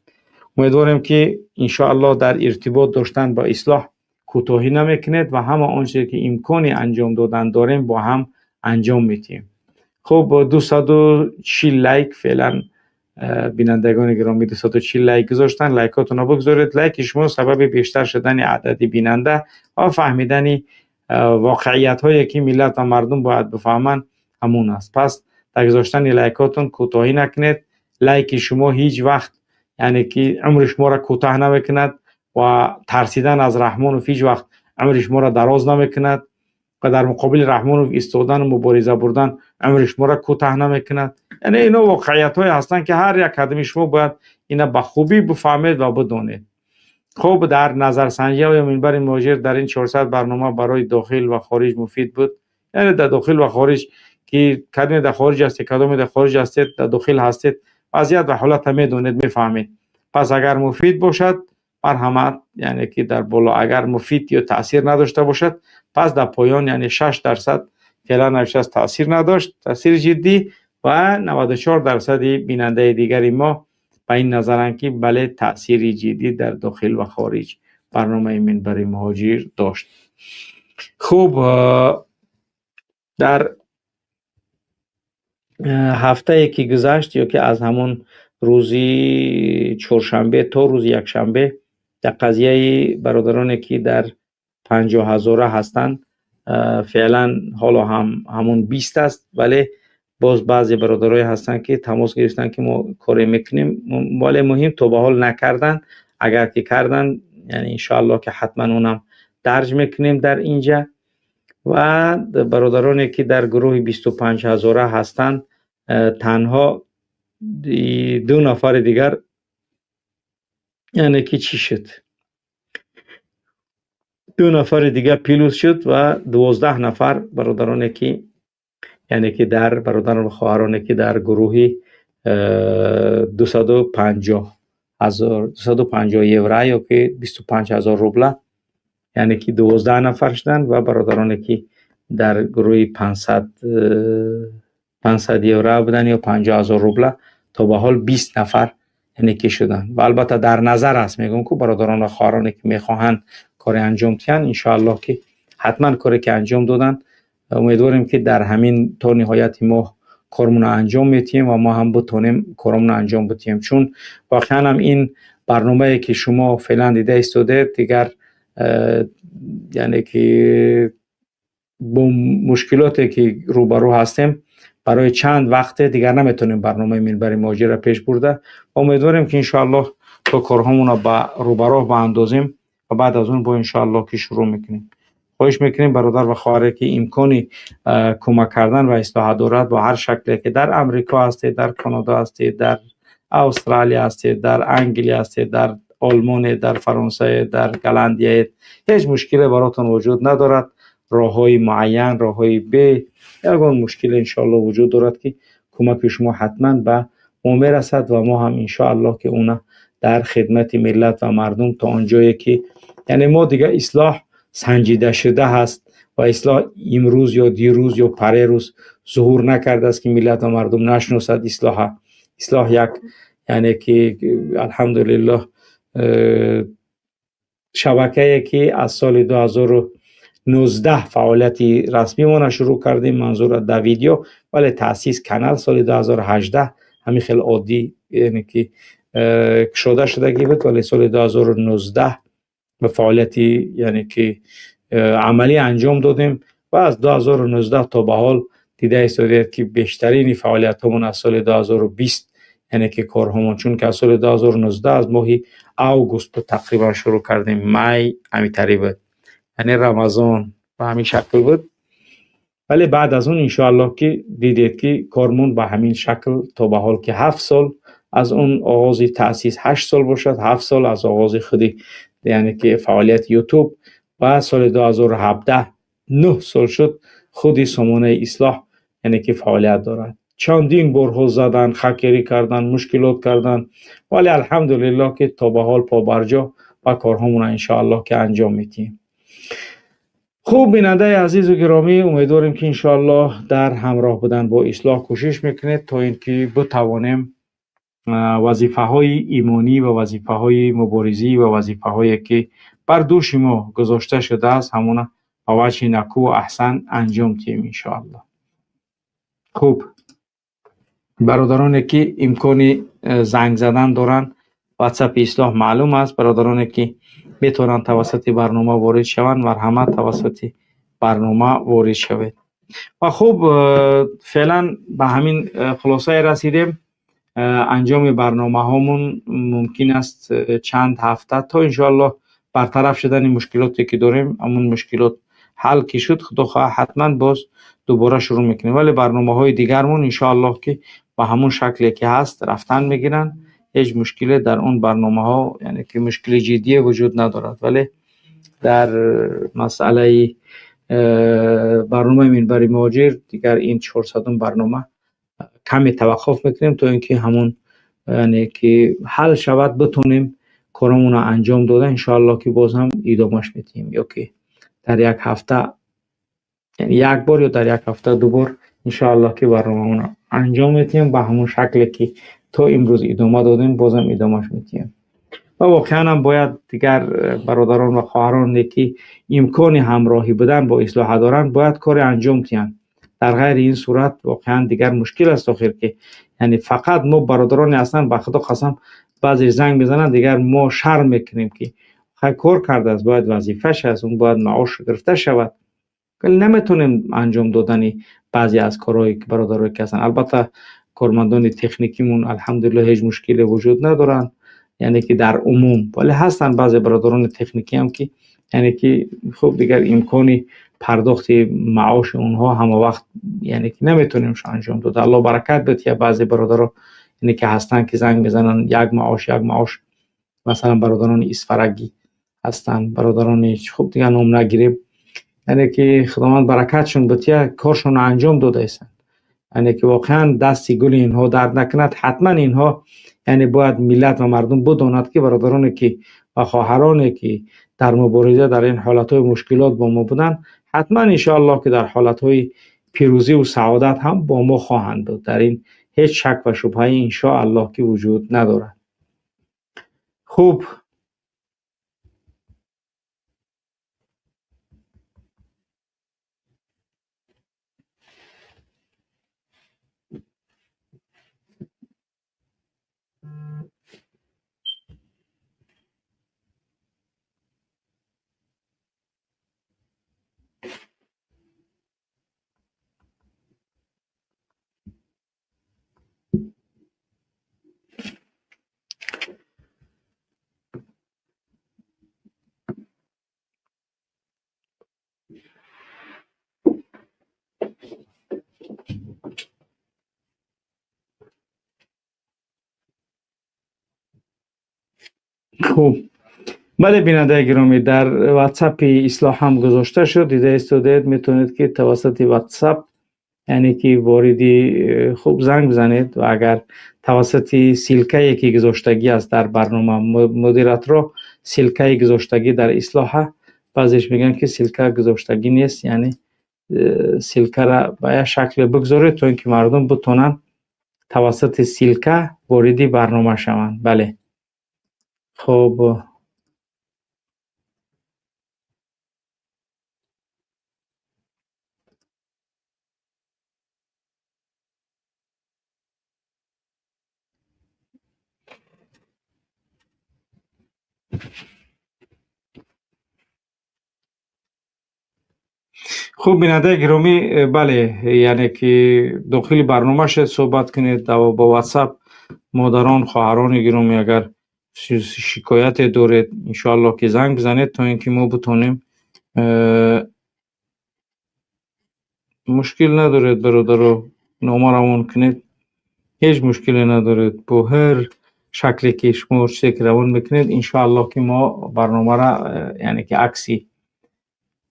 Умедворем, ки иншоаллоҳ дар иртибот доштан ба ислоҳ кӯтоҳӣ намекунед ва ҳама он чизе ки имкони анҷом додан дорем, бо ҳам анҷом медиҳем. Хуб, 240 лайк феълан, бинандагони гиромӣ 240 лайк гузоштанд. Лайкотонро бигзоред. Лайки шумо сабаби бештар шудани адади бинанда ва фаҳмидани воқеиятҳое ки миллат ва мардум бояд бифаҳманд, ҳамон аст. Пас дар гузоштани лайкотон кӯтоҳӣ накунед. Лайки шумо ҳеҷ вақт, яъне ки умри шуморо кӯтоҳ намекунад ва тарсидан аз Раҳмонов ҳеҷ вақт умри шуморо дароз намекунад ва дар муқобили Раҳмонов истодану мубориза бурдан умри шуморо кӯтоҳ намекунад. Яъне ино воқеиятҳое ҳастанд, ки ҳар як кадоми шумо бояд ина ба хубӣ бифаҳмед ва бидонед. Хуб, дар назарсанҷӣ оё Минбари Муҳоҷир дар ин 400 барнома барои дохил ва хориҷ муфид буд? Яъне дар дохил ва хориҷ ки кадоме дар хориҷ ҳастед, кадоме дар хориҷ ҳастед, дар дохил ҳастед, вазъият ва ҳолатро медонед, мефаҳмед. Пас агар муфид бошад, марҳамат, яъне ки дар боло, агар муфид ё таъсир надошта бошад, пас дар поён, яъне 6% феълан навиштааст таъсир надошт, таъсири ҷиддӣ, ва 94% бинандаи дигари мо ба ин назаранд, ки бале, таъсири ҷиддӣ дар дохил ва хориҷ барномаи Минбари Муҳоҷир дошт. Хуб, дар ҳафтае ки гузашт ё ки аз ҳамон рӯзи чоршанбе то рӯзи якшанбе дар қазияи бародароне ки дар 50 ҳазора ҳастанд, феълан ҳоло ҳам ҳамон 20 аст, вале боз баъзе бародарое ҳастанд, ки тамос гирифтанд, ки мо коре мекунем, вале муҳим то ба ҳол накарданд. Агар ки карданд, яъне иншоаллоҳ ки ҳатман онам дарҷ мекунем дар инҷа. Ва бародароне ки дар гурӯҳи 25 ҳазора ҳастанд, танҳо ду нафари дигар, яъне ки чӣ шуд, ду нафари дигар плюс шуд ва 12 нафар бародароне ки, яъне ки дар бародарон ва хоҳароне ки дар гурӯҳи 250 ҳазор, 250 евро ё ки 25 000 рубла, яъне ки 12 нафар шуданд ва бародароне ки дар гурӯҳи 500 евро буданд ё 50 000 рубла, то ба ҳол 20 нафар, яъне ки шуданд. Ва албатта дар назар аст, мегӯям ку, бародарон ва хоҳароне ки мехоҳанд коре анҷом диҳанд, иншоаллоҳ ки ҳатман коре ки анҷом доданд. Умедворем, ки дар ҳамин то ниҳояти моҳ кормонро анҷом медиҳем ва мо ҳам битонем коромонро анҷом бидиҳем, чун воқеан ҳам ин барномае ки шумо феълан дида истодед, дигар яъне ки бо мушкилоте ки рӯбарӯ ҳастем, барои чанд вақте дигар наметавонем барномаи Минбари Муҳоҷирро пеш бурда ва умедворем, ки иншоаллоҳ то корҳомонро ба рӯбароҳ баандозем ва баъд аз он бо иншоаллоҳ ки шурӯъ мекунем. Хоҳиш мекунем, бародар ва хоҳаре ки имкони кӯмак кардан ва ислоҳат дорад, бо ҳар шакле ки дар Амрико ҳастед, дар Канадо ҳастед, дар Австралия ҳастед, дар Англия ҳастед, дар Олмоне, дар Фаронсае, дар Голландияед, ҳеҷ мушкиле баротон вуҷуд надорад. Роҳҳои муайян, роҳҳои бе ягон мушкиле иншоаллоҳ вуҷуд дорад, ки кӯмаки шумо ҳатман ба мо мерасад ва мо ҳам иншоаллоҳ ки уна дар хидмати миллат ва мардум то он ҷое ки, яъне мо дигар ислоҳ санҷида шуда ҳаст ва ислоҳ имрӯз ё дирӯз ё парерӯз зуҳур накардааст, ки миллат ва мардум нашиносад ислоҳа. Ислоҳ як, яъне ки алҳамдулиллоҳ, шабакае ки аз соли 2019 фаъолияти расмимона шурӯъ кардем, манзура дар видео, вале таъсис канал соли 2018 ҳамин хел оддӣ, яъне ки кушода шудагӣ буд, вале соли 2019 ба фаъолияти, яъне ки амалӣ анҷом додем ва аз 2019 то ба ҳол дида истодед, ки бештарини фаъолиятҳомон аз соли 2020, яъне ки корҳомон, чун ки аз соли 2019 аз моҳи август тақрибан шурӯъ кардем, май ҳамитари буд, яъне Рамазон ба ҳамин шакл буд. Вале баъд аз он иншоаллоҳ ки дидед ки кормон ба ҳамин шакл то ба ҳол ки 7 сол аз он оғози таъсис, 8 сол бошад, 7 сол аз оғози худи яъне ки фаъолияти Ютуб ва соли 2017 9 сол шуд худи сомонаи Ислоҳ яъне ки фаъолият дорад. Чандин борҳо задан, хакерӣ кардан, мушкилот кардан, вале алҳамдулиллоҳ ки то ба ҳол побарҷо ва корҳомона иншоаллоҳ ки анҷом медиҳем. Хуб, бинандаи азизу гиромӣ, умедворем ки иншоаллоҳ дар ҳамроҳ будан бо Ислоҳ кӯшиш мекунед то ин ки битавонем вазифаҳои имонӣ ва вазифаҳои муборизӣ ва вазифаҳое ки бар дӯши мо гузошта шудааст ҳамона ба ваҷҳи накӯ ва аҳсан анҷом диҳем иншоаллоҳ. Хуб, бародароне ки имкони занг задан доранд, ватсапи Ислоҳ маълум аст. Бародароне ки метавонанд тавассути барнома ворид шаванд, марҳамат тавассути барнома ворид шавед. Ва хуб, феълан ба ҳамин хулосае расидем. Анҷоми барномаҳомон мумкин аст чанд ҳафта то иншоаллоҳ бартараф шудани мушкилоте ки дорем, ҳамон мушкилот ҳал ки шуд, худо хоҳад ҳатман боз дубора шурӯъ мекунем. Вале барномаҳои дигармон иншоаллоҳ ки ба ҳамон шакле ки ҳаст рафтан мегиранд. Ҳеҷ мушкиле дар он барномаҳо, яъне ки мушкили ҷиддие вуҷуд надорад. Вале дар масъалаи барномаи Минбари Муҳоҷир дигар ин 400-ум барнома каме таваққуф мекунем то ин ки ҳамон яъне ки ҳал шавад, битонем коромонро анҷом дода иншоаллоҳ ки боз ҳам идомаш медиҳем, ё ки дар як ҳафта яъне як бор ё дар як ҳафта ду бор иншоаллоҳ ки барномаонро анҷом медиҳем ба ҳамон шакле ки то имрӯз идома додем, бозам идомаш медиҳем. Ва воқеан ҳам бояд дигар бародарон ва хоҳароне ки имкони ҳамроҳӣ будан бо Ислоҳа доранд, бояд коре анҷом диҳанд. Дар ғайри ин сурат воқеан дигар мушкил аст охир ки яъне фақат мо бародароне ҳастанд, ба худо қасам баъзе занг мезананд, дигар мо шарм мекунем ки хай кор кардааст, бояд вазифааш аст, он бояд маош гирифта шавад. Вале наметавонем анҷом додани баъзе аз корҳое ки бародарое ки ҳастанд. Албатта кормандони техникимон алҳамдулиллоҳ ҳеҷ мушкиле вуҷуд надоранд, яъне ки дар умум, вале ҳастанд баъзе бародарони техникӣ ҳам ки яъне ки хуб дигар имкони пардохти маоши онҳо ҳама вақт яъне ки наметавонем анҷом дода. Аллоҳ баракат бидиҳад баъзе бародаро яъне ки ҳастанд ки занг мезананд як маош, як маош, масалан бародарони исфарагӣ ҳастанд, бародарони хуб дигар ном нагирем, яъне ки худованд баракатшон бидиҳад, коршонро анҷом додаистанд. Яъне ки воқеан дасти гули инҳо дард накунад. Ҳатман инҳо яъне бояд миллат ва мардум бидонад ки бародароне ки ва хоҳароне ки дар мубориза дар ин ҳолатҳои мушкилот бо мо буданд, ҳатман иншоаллоҳ ки дар ҳолатҳои пирӯзӣ ва саодат ҳам бо мо хоҳанд буд. Дар ин ҳеҷ шак ва шубҳае иншоаллоҳ ки вуҷуд надорад. Хуб, хуб, бале бинандаи гиромӣ, дар ватсапи Ислоҳ ҳам гузошта шуд, дида истодаед, метавонед ки тавассути ватсап яъне ки вориди хуб занг бизанед ва агар тавассути ссилкае ки гузоштагӣ аст дар барнома, модераторо ссилкаи гузоштагӣ дар Ислоҳа, баъзеш мегӯянд ки ссилка гузоштагӣ нест, яъне ссилкара ба як шакле бигзоред то ин ки мардум битонанд тавассути ссилка вориди барнома шаванд. Бале, хуб, хуб бинандаи гиромӣ, бале, яъне ки дохили барнома шед, суҳбат кунед бо ватсап. Модарон, хоҳарони гиромӣ, агар шикояте доред, иншоаллоҳ ки занг бизанед то ин ки мо битонем Мушкил надоред, бародаро, нома равон кунед, ҳеҷ мушкиле надоред. Бо ҳар шакле ки шумо чизе ки равон мекунед, иншоаллоҳ ки мо барномаро, яъне ки акси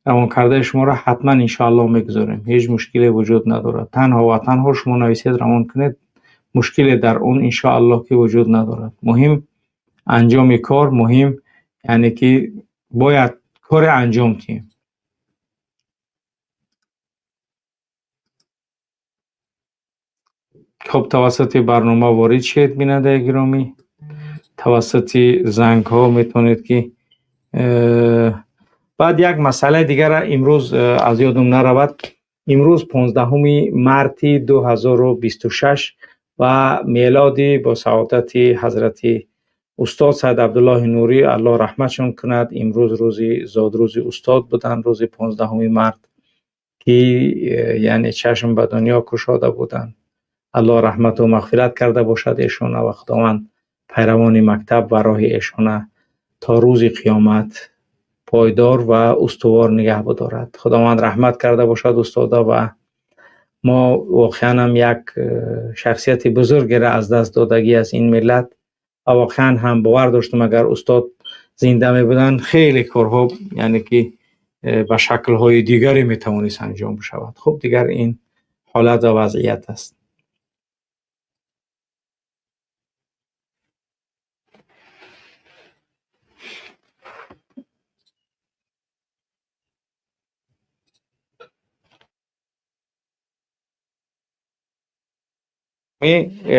равон кардаи шуморо ҳатман иншоаллоҳ мегузорем. Ҳеҷ мушкиле вуҷуд надорад. Танҳо ва танҳо шумо нависед, равон кунед, мушкиле дар он иншоаллоҳ ки вуҷуд надорад. Муҳим анҷоми кор, муҳим яъне ки бояд коре анҷом диҳем. Хуб, тавассути барнома ворид шед, бинандаи гиромӣ. Тавассути зангҳо метавонед ки баъд як масъалаи дигара имрӯз аз ёдам наравад. Имрӯз 15 марти 2026 ва мелоди бо саодати ҳазрати устод Саид Абдуллоҳи Нурӣ, Аллоҳ раҳматшон кунад. Имрӯз рӯзи зодрӯзи устод буданд, рӯзи 15 март, ки яъне чашм ба дунё кушода буданд. Аллоҳ раҳмату мағфират карда бошад эшона ва Худованд пайравони мактаб ва роҳи эшона то рӯзи қиёмат пойдор ва устувор нигаҳ бидорад. Худованд раҳмат карда бошад устода ва мо воқеан ҳам як шахсияти бузургеро аз даст додагӣ аз ин миллат ва воқеан ҳам бовар доштам, агар устод зинда мебуданд, хеле корҳо яъне ки ба шаклҳои дигаре метавонист анҷом бишавад. Хуб, дигар ин ҳолат ва вазъият аст.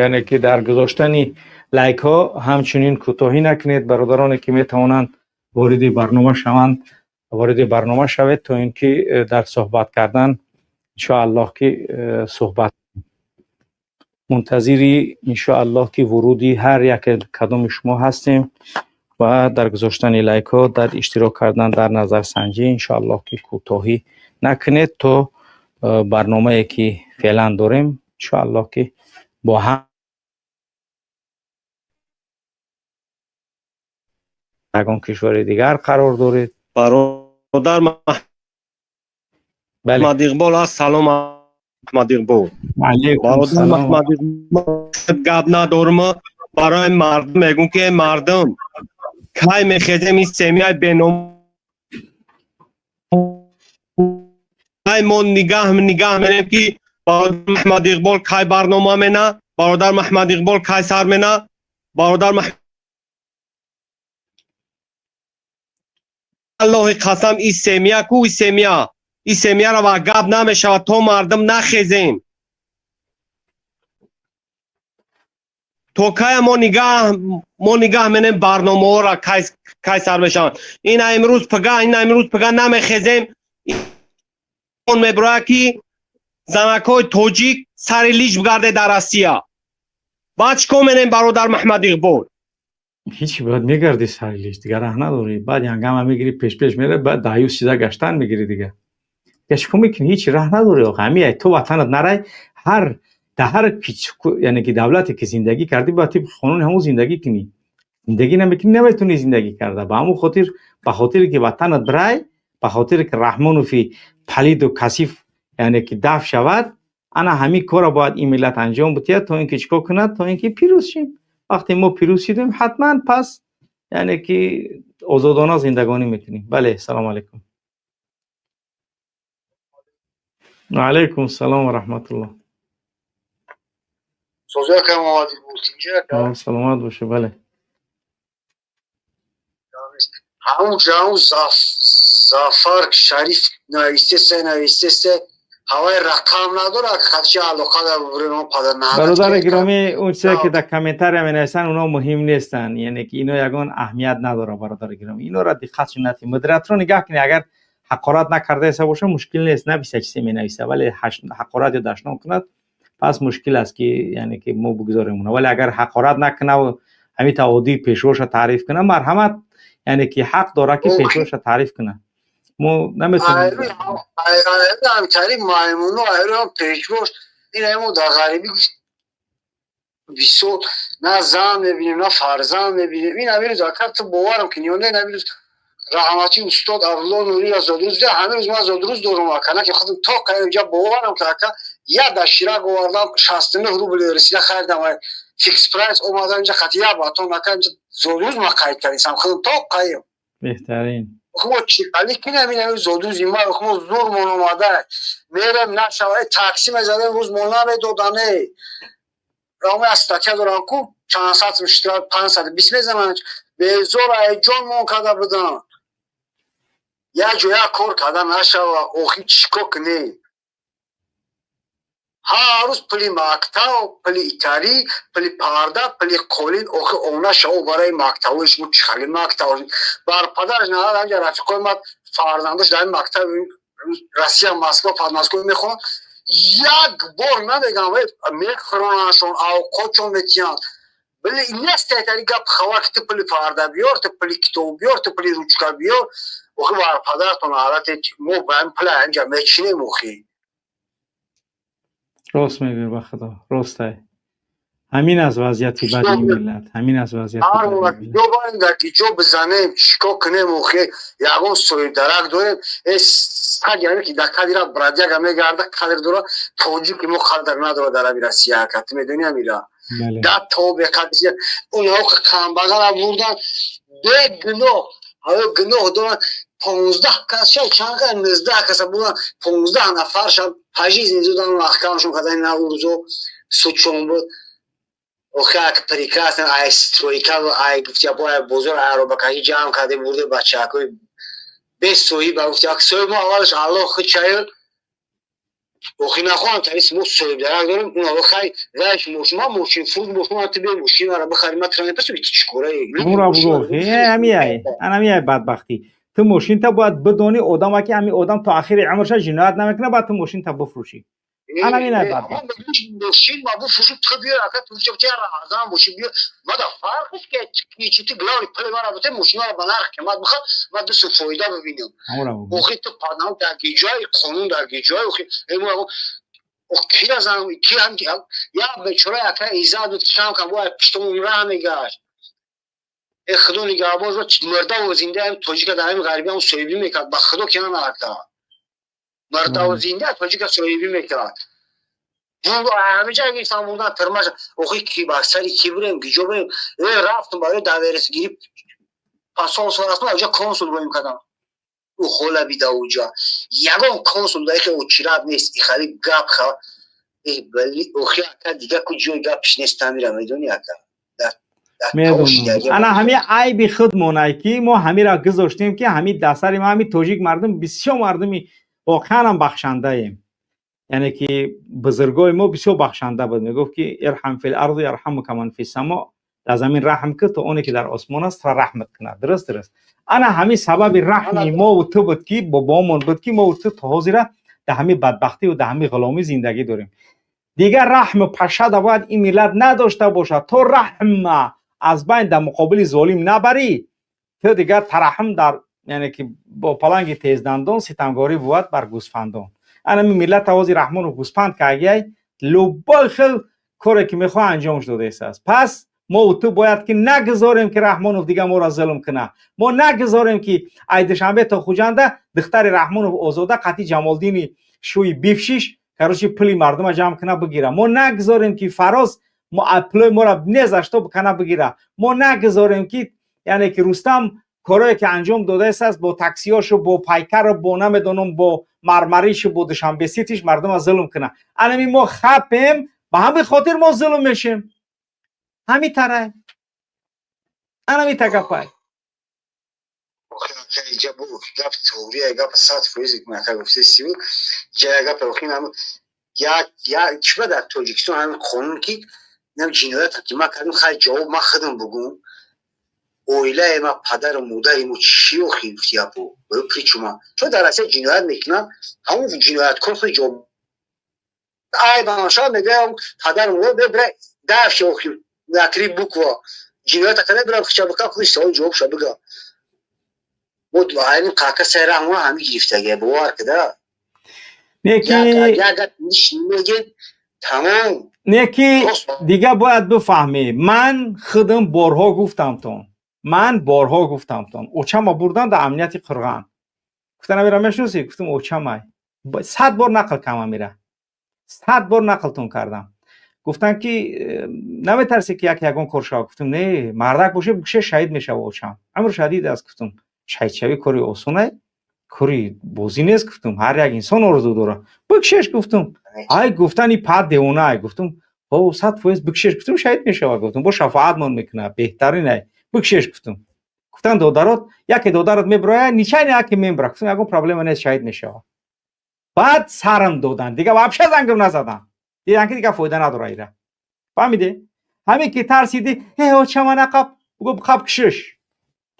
Яъне ки дар гузоштани лайкҳо ҳамчунин кӯтоҳӣ накунед. Бародароне ки метавонанд вориди барнома шаванд, вориди барнома шавед, то ин ки дар суҳбат кардан иншоаллоҳ ки суҳбат мунтазири иншоаллоҳ ки вуруди ҳар як кадоми шумо ҳастем ва дар гузоштани лайкҳо, дар иштирок кардан дар назарсанҷӣ иншоаллоҳ ки кӯтоҳӣ накунед, то барномае ки феълан дорем иншоаллоҳ ки бо ҳам ягон кишвари дигар қарор доред. Бародар Маҳмад Иқбол, ассалом Аҳмад Иқбол. Бародар Маҳмад Иқбол, гап надорам, барои мардум мегӯм ки мардум кай мехезем ин семияи беном, кай мо нигаҳ мерем ки бародар Маҳмад Иқбол кай барнома мена, бародар Маҳмад Иқбол кай сар мена, бародар Аллоҳи қасам, ин семия ку, ин семия, ин семияро ва гап намешавад то мардум нахезем. То кая мо нигаҳ менем барномаҳоро кай сар мешаванд. Ина имрӯз пага, ина имрӯз пага намехезем. Он мебирояд ки занакҳои тоҷик сари лич бигарде дар Россия. Баъд чӣ кор менем, бародар Маҳмад Иқбол? Ҳеҷ, бояд мегардӣ сари лич, дигар раҳ надорӣ. Баъд янгама мегирӣ, пеш-пеш меравӣ, баъд даюс чиза гаштан мегирӣ дигар. Дигар чӣ кор мекунӣ? Ҳеҷ раҳ надорӣ. Охе ҳамин ту ватанат нарай, ҳар дар ҳар яъне ки давлате ки зиндагӣ кардӣ, бояд тибқи қонуни ҳамон зиндагӣ кунӣ. Зиндагӣ намекунӣ, наметавонӣ зиндагӣ карда. Ба ҳамон хотир, ба хотире ки ватанат бирай, ба хотире ки Раҳмонови палиду касиф яъне ки дафт шавад, ана ҳамин корро бояд ин миллат анҷом бидиҳад, то ин ки чӣ кор кунад, то ин ки пирӯз шем. Вақте мо пирӯз шудем, ҳатман пас яъне ки озодона зиндагонӣ мекунем. Бале, салому алайкум. Ва алайкум салом ва раҳматуллоҳ. Саломат бошед. Бале, ҳамун Зафар Шариф навистесе, ҳавои рақам надорад, хатчи алоқа дар падар надорад. Бародари гиромӣ, он чизе ки дар комментария менависанд, онҳо муҳим нестанд, яъне ки ино ягон аҳамият надорад. Бародари гиромӣ, инора диққат шунати модераторро нигаҳ кунед. Агар ҳақорат накардаеса боша, мушкил нест, нависа чизе менависа, вале ҳақорат ё дашном кунад, пас мушкил аст ки яъне ки мо бигузорем онро. Вале агар ҳақорат накунад ва ҳамин та оддӣ пешвоша таъриф кунад, марҳамат, яъне ки ҳақ дорад ки пешвоша таъриф кунад. Мо наметавонем. Ҳамтари маймуну айрам пешвош ин мо дар ғарибӣ бисёр на зан мебинем, на фарзанд мебинем. Ин амирӯз акар ту боварам ки ниёнда ин амирӯз Раҳмати устод Абдулло Нурира зодрӯз дида, ҳамин рӯз ман зодрӯз дорум, ака, на ки худам то каинҷа боварам ки, ака, як даширак овардам, 69 рубл расида харидам, фикс прайс омадам инҷа хати як батон, ака, инҷа зодрӯз ма қайд кардисам худам то қаем. Беҳтарин. Мо чиқали кинам ин зодрӯзи ма, мо зурмон омада мерем, нашава, такси мезадем, рӯз мо намедодане, роме статья дорам ку, чанд сад штраф, 520 мезананд, безор айҷон мон карда будам, як ҷоя кор карда нашава. Охи чӣ кор кунӣ? Ҳар рӯз пули мактаб, пули итарӣ, пули парда, пули қолин. Охи она шаво барои мактабҳои шумо чӣ хали мактаб бар падараш наҳад. Ҳамҷа рафиқои ма фарзандош дар мактаб Россия, Москва, Подмосква мехонанд, як бор намегам, мехӯронашон, авқотшон метиҳанд. Нест айтари гап хабар ки ту пули парда биёр, ту пули китоб биёр, ту пули ручка биёр. Охи бар падаратон ҳалате, мо ба ин пула инҷа мечинем охи. Рост мегӯӣ, ба худо, ростай. Ҳамин аст вазъияти бади миллат, ҳамин аст вазъияти. Ҷо ки ҷо бизанем, чикор кунем? Охи ягон соҳибдарак дорем, э саг ки дар кадира бродяга мегарда, қадр дора. Тоҷики мо қадр надора дар аби Россия, ака, ту медонӣ амира да то беқадр онҳо камбағала бурдан бегуноҳ, ҳаё гуноҳ доранд. 15 кас ша, чанд кас, 19 каса бурдан, 15 нафарша пожизненно додан, маҳкамашон кардани наврӯзо судшон буд. Охи ак прекрасно, ай стройка, ай гуфтя бо ай бозор ай аробакашӣ ҷамъ карде, бурде бачаҳакои бесоҳиба. Гуфтя соҳиб мо аввалаш Аллоҳ худшаё. Охи нахоҳам тарис, мо соҳибдарак дорем. Уна хай вайш мошин, ма мошин фурӯш бошум, ту бе мошинара бихари, ма тра мепасам, чӣ кораи? Бура буро, ҳамияй, анамияй бадбахтӣ. Ту мошинта бояд бидонӣ, одама ки ҳамин одам то ахири умрша ҷиноят намекунад, бояд ту мошинта бифурӯшӣ. Анаминай бадбахт. Мошин ма бифурӯшӣ, ту биё, ака, ту арзан боши, биё, мада фарқиш ки чи, ту главный пули мара бите, мошинара ба нарх қимат бихар, ма ду сум фоида бибинам. Охи ту падам дар гиҷои қонун, дар гиҷои охи кира зан ки ҳам я бечора, ака, иззат буд, кам кам бо пуштумон раҳ мегашт. Э худо нигаҳбон, мурдаву зиндаам тоҷика дар ҳамин ғарибиам соҳибӣ мекард, ба худо ки нанаакта, мурдаву зинда тоҷика соҳибӣ мекард. Ҳамиҷа гирифтан, бурдан тирмаша. Охи ки ба сари ки бурем, гиҷо бурем? Э рафтум барои доверенность посольство, рафтум аҷа, консул роим кардам, ӯ хола бида, уҷа ягон консул даихе очират нест. Ихали гап ха, охи ака, дига ку ҷои гапиш нест, тамира медони, ака. Медонам, ана ҳами айби худмонай, ки мо ҳамира гузоштем, ки ҳами дастари ма ҳами тоҷик мардум бисёр мардуми воқеанам бахшандаем. Яъне ки бузургои мо бисёр бахшанда буд, мегуфт ки ارحم في الأرض يرحمك من في السماء, дар замин раҳм кун, то оне ки дар осмон аст тра раҳмат кунад. Дуруст. Ана ҳамин сабаби раҳми мову ту буд, ки бобоомон буд, ки мову ту то ҳозира дар ҳамин бадбахтиву дар ҳамин ғуломӣ зиндагӣ дорем. Дигар раҳму пашада бояд ин миллат надошта бошад. То раҳма аз байн дар муқобили золим набарӣ, ту дигар тараҳм дар, яъне ки бо паланги тездандон ситамгорӣ бувад бар гӯсфандон. Анами миллат ҳози Раҳмону гӯспанд кагияй, любой хел коре ки мехоҳ анҷомш додаистааст. Пас мо ту бояд ки нагузорем, ки Раҳмонов дига моро зулм кунад. Мо нагузорем, ки ай Душанбе то Хуҷанда духтари Раҳмонов Озода қатъи Ҷамолдини шӯи бифшиш, короче, пули мардума ҷамъ куна, бигира. Мо нагузорем, ки Фароз пулои моро незашто кана, бигира. Мо нагузорем, ки яъне ки Рустам корое ки анҷом додаистааст бо таксиёшу, бо пайкару, бо намедонам, бо мармаришу, бо Душанбеситиш мардума зулм кунад. Анами мо хапем, ба ҳамин хотир мо зулм мешем. Ҳами тарай, анами тагапай. Гап туғрия, гап 100% гуфтесию, ҷая гап. Чиба дар Тоҷикистон ҳамин қонун, ки ҷиноят ки ма кардем, хай ҷавоб ма худам бугум, оилаи ма, падару модари мо чӣ? Охи гуфтияпо причума чо дар Россия ҷиноят мекунанд, ҳамон ҷинояткор худ ҷавоб айбам шава, мегӯям падару модар бебра дафши. Охи на три буква ҷиноята када бирам хичабака, худи савол ҷавоб ша бига. Мо ҳамин қака сари раҳмона ҳами гирифтагия, бовар када. Неки Тамом. Неки дига бояд бифаҳмӣ, ман худам борҳо гуфтамтон. Ман борҳо гуфтамтон, очама бурдан дар амнияти Қурған. Гуфтан, амира мешиносӣ? Гуфтам, очамай. 100 бор нақл кам, амира 100 бор нақлтон кардам. Гуфтанд, ки наметарсӣ, ки як ягон кор шава? Гуфтам, не, мардак боше, бикше, шаҳид мешава очам. Амр шадид аст. Гуфтам, шаҳидшавӣ кори осонай, кори бозӣ нест. Гуфтам, ҳар як инсон орзу дорад. Бикшеш, гуфтам. Ай, гуфтани пад девона. Гуфтам, о, 100%, бикшеш, гуфтам, шаҳид мешава. Гуфтам, бо шафоатмон мекунад, беҳтарин ай, бикшеш, гуфтам. Гуфтан, додарот, яке додарот мебироя, ничайно яке мембира. Гуфтам, ягон проблема нест, шаҳид мешава. Баъд сарам додан, дига вообще зангам назадан. Дидан, ки дига фоида надора ира. Фаҳмиде? Ҳамин ки тарсиди, э, очама нақаб, гуфт, қаб, кишиш,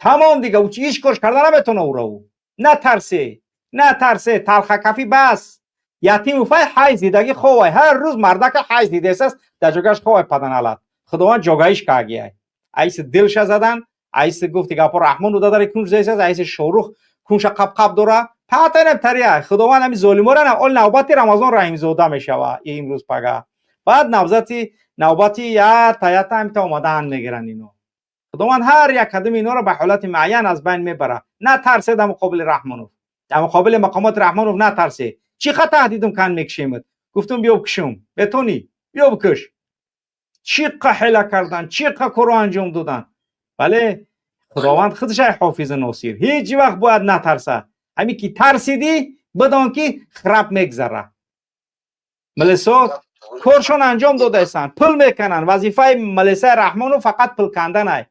тамом, дига ҳеҷ корш карда наметона ура. Ӯ натарсе, натарсе, талхакафӣ бас. Ятиму фай ҳай зидаги ховай, ҳар рӯз мардака ҳайз дидесаст, дар ҷогааш ховай. Паданалат, Худованд ҷогаиш кагиай. Айси дилша задан, айси гуфти гапо, Раҳмон удадари кунш зесаст, айси Шорух кунша қаб-қаб дора. Патанам тария, Худованд ҳами золимора. Ол навбати Рамазон Раҳимзода мешава имрӯз пага, баъд навзати навбати ята ята ҳамита омадаан мегиранд ино. Худованд ҳар як қадами инора ба ҳолати муайян аз байн мебарад. Натарсе дар муқобили Раҳмонов, дар муқобили мақомоти Раҳмонов натарсе. Чӣ қа таҳдидум кан, мекушемад. Гуфтум, биё бикушум, бетонӣ, биё бикуш. Чӣ қа ҳила кардан, чӣ қа корро анҷом додан, вале Худованд худшай ҳофизи носир. Ҳеҷ вақт бояд натарса. Ҳамин ки тарсидӣ, бидон, ки храб мегзара. Милисо коршон анҷом додаистанд, пул мекунанд. Вазифаи милисаи Раҳмонов фақат пул канданай.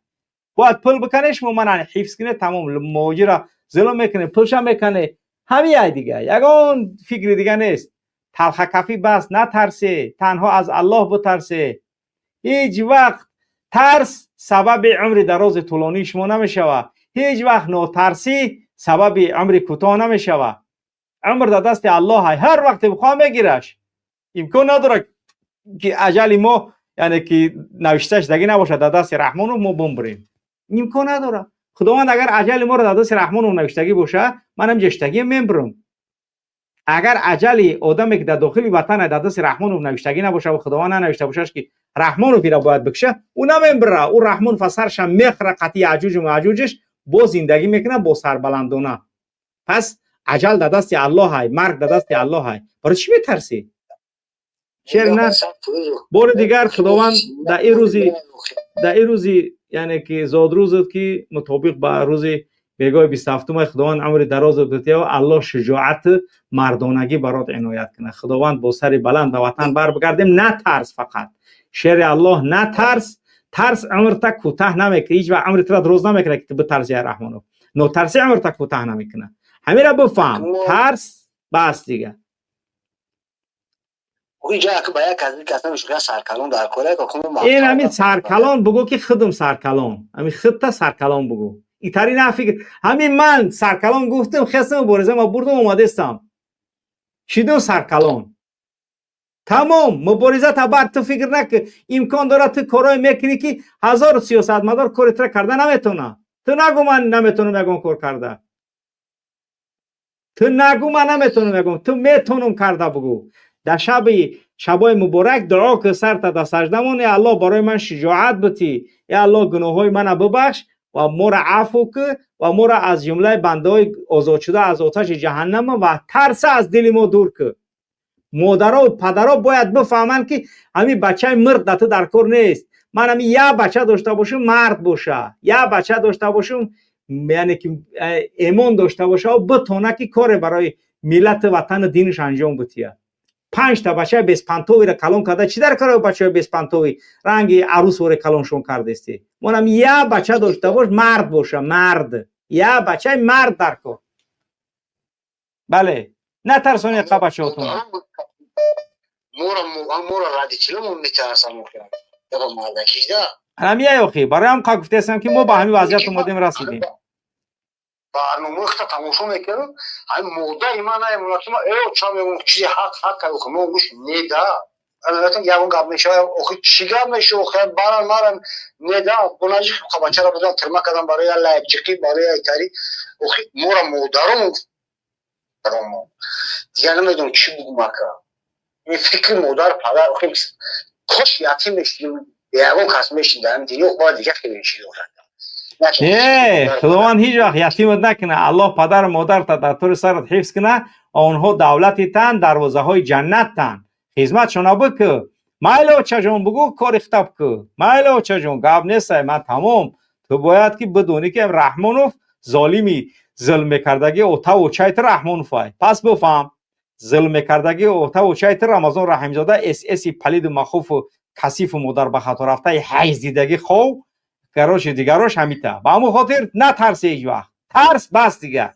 Бояд пул бикане, шумо мана ҳифз кунед, тамом. Муҳоҷира зулм мекунед, пулша мекане, ҳамин ай, дига ягон фикри дига нест. Талхакафӣ бас, натарсе, танҳо аз Аллоҳ битарсе. Ҳеҷ вақт тарс сабаби умри дарози тӯлонии шумо намешавад. Ҳеҷ вақт нотарсӣ сабаби умри кӯтоҳ намешавад. Умр дар дасти Аллоҳ, ҳар вақте бихоҳ, мегираш. Имкон надорад, ки аҷали мо, яъне ки навишта шудагӣ набошад дар дасти Раҳмонов, мо бумбурем. Имкон надорад. Худованд агар аҷали моро дар дасти Раҳмонов навиштагӣ бошад, манам ҷештагӣ мембурам. Агар аҷали одаме, ки дар дохили ватан, дар дасти Раҳмонов навиштагӣ набошад ва Худованд нанавишта бошад, ки Раҳмонов ира бояд бикша, ӯ намембира. Ӯ Раҳмонов сарша мехӯра қатъи яъҷуҷу маъҷуҷаш, бо зиндагӣ мекунад бо сарбаландона. Пас аҷал дар дасти Аллоҳ ай, марг дар дасти Аллоҳ ай. Барои чӣ метарсӣ, шер на? Бори дигар, Худованд дар ин рӯзи, яъне ки зодрӯзат, ки мутобиқ ба рӯзи бегоҳи 27-ума, Худованд умри дарозат бития. Аллоҳ шуҷоату мардонагӣ барот иноят кунад. Худованд бо сари баланд ба ватан барбигардем. Натарс, фақат, шери Аллоҳ, натарс. Тарс умрта кӯтаҳ намекунад, ҳеҷ вақт умри тура дроз намекунад, ки ту битарси. Я Раҳмонов, нотарсӣ умрта кӯтаҳ намекунад. Ҳамира бифаҳм, тарс бас дига. Ин ҳамин саркалон бугӯ, ки худум саркалон, ҳамин худта саркалон бугӯ. Итари нафикр. Ҳамин ман саркалон гуфтам, хестам, мубориза ма бурдам, омадестам, шидум саркалон, тамом. Мубориза табар, ту фикр накун. Имкон дорад, ту корое мекунӣ, ки ҳазор сиёсатмадор кори тура карда наметавонад. Ту нагӯ, ман наметавонам ягон кор карда. Ту нагӯ, ман наметавонам ягон. Ту метавонам карда бугӯ. Дар шаби шабои муборак дуо ки, сарта дар сажда мон: «Э Аллоҳ, барои ман шуҷоат бутӣ. Э Аллоҳ, гуноҳҳои мана бибахш ва моро афву кӣ ва моро аз ҷумлаи бандаҳои озодшуда аз оташи ҷаҳаннама ва тарса аз дили мо дур кӣ». Модаро, падаро бояд бифаҳманд, ки ҳамин бачаи мирқ дар ту дар кор нест. Ман ҳамин як бача дошта бошам, мард боша, як бача дошта бошам, яъне ки эмон дошта боша, битона, ки коре барои миллату ватану динаш анҷом бутия. Панҷта бачаи беспонтовый ро калон карда, чӣ дар кори бачаи беспонтовый ранги арӯсворе калоншон кардестӣ? Монам як бача дошта бош, мард боша, мард, як бачаи мард дар кор. Бале, натарсонед қа бачаҳотонро. Мора родитель омон метарсам, мардакишда. Ҳамияй охи, барои ҳам қа гуфтаестам, ки мо ба ҳамин вазъият омадем, расидем. Барномаи хта тамошо мекардам, ҳамин модари ман наемонад, ки э ча мегум, чизи ҳақ ҳақ охи мо гӯш неда, ягон гап мешава. Охи, чӣ гап мешава? Охи, баран маран неда бонаҷи бачара будан, тирма кардам барои лайкҷиқӣ, барои айтари. Охи, мора модаром дигар намедонам чӣ бугум, ака. Ин фикри модар, падар, охи, кош ятим мешидим, ягон кас мешидам, дигар бояд дига хеле чиз дорад. Не, Худованд ҳеҷ вақт ятимат накунад. Аллоҳ падару модарта дар тури сарат ҳифз кунад. Онҳо давлати тан, дарвозаҳои ҷаннат тан. Хизматшона бикӯ. Майли, очаҷон, бугӯ, кори хитоб кӯ. Майли, очаҷон, гап нестай, ман тамом. Ту бояд ки бидонӣ, ки Раҳмонов золими зулм мекардагӣ отаву очаи ту Раҳмонов ай. Пас бифаҳм, зулм мекардагӣ отаву очаи ту Рамазон Раҳимзода, ССи палиду махуфу касифу модар ба хато рафтаи ҳайз дидагӣ хов, короче, дигарош ҳамита. Ба ҳамон хотир натарси ҳеҷ вақт. Тарс бас дигар.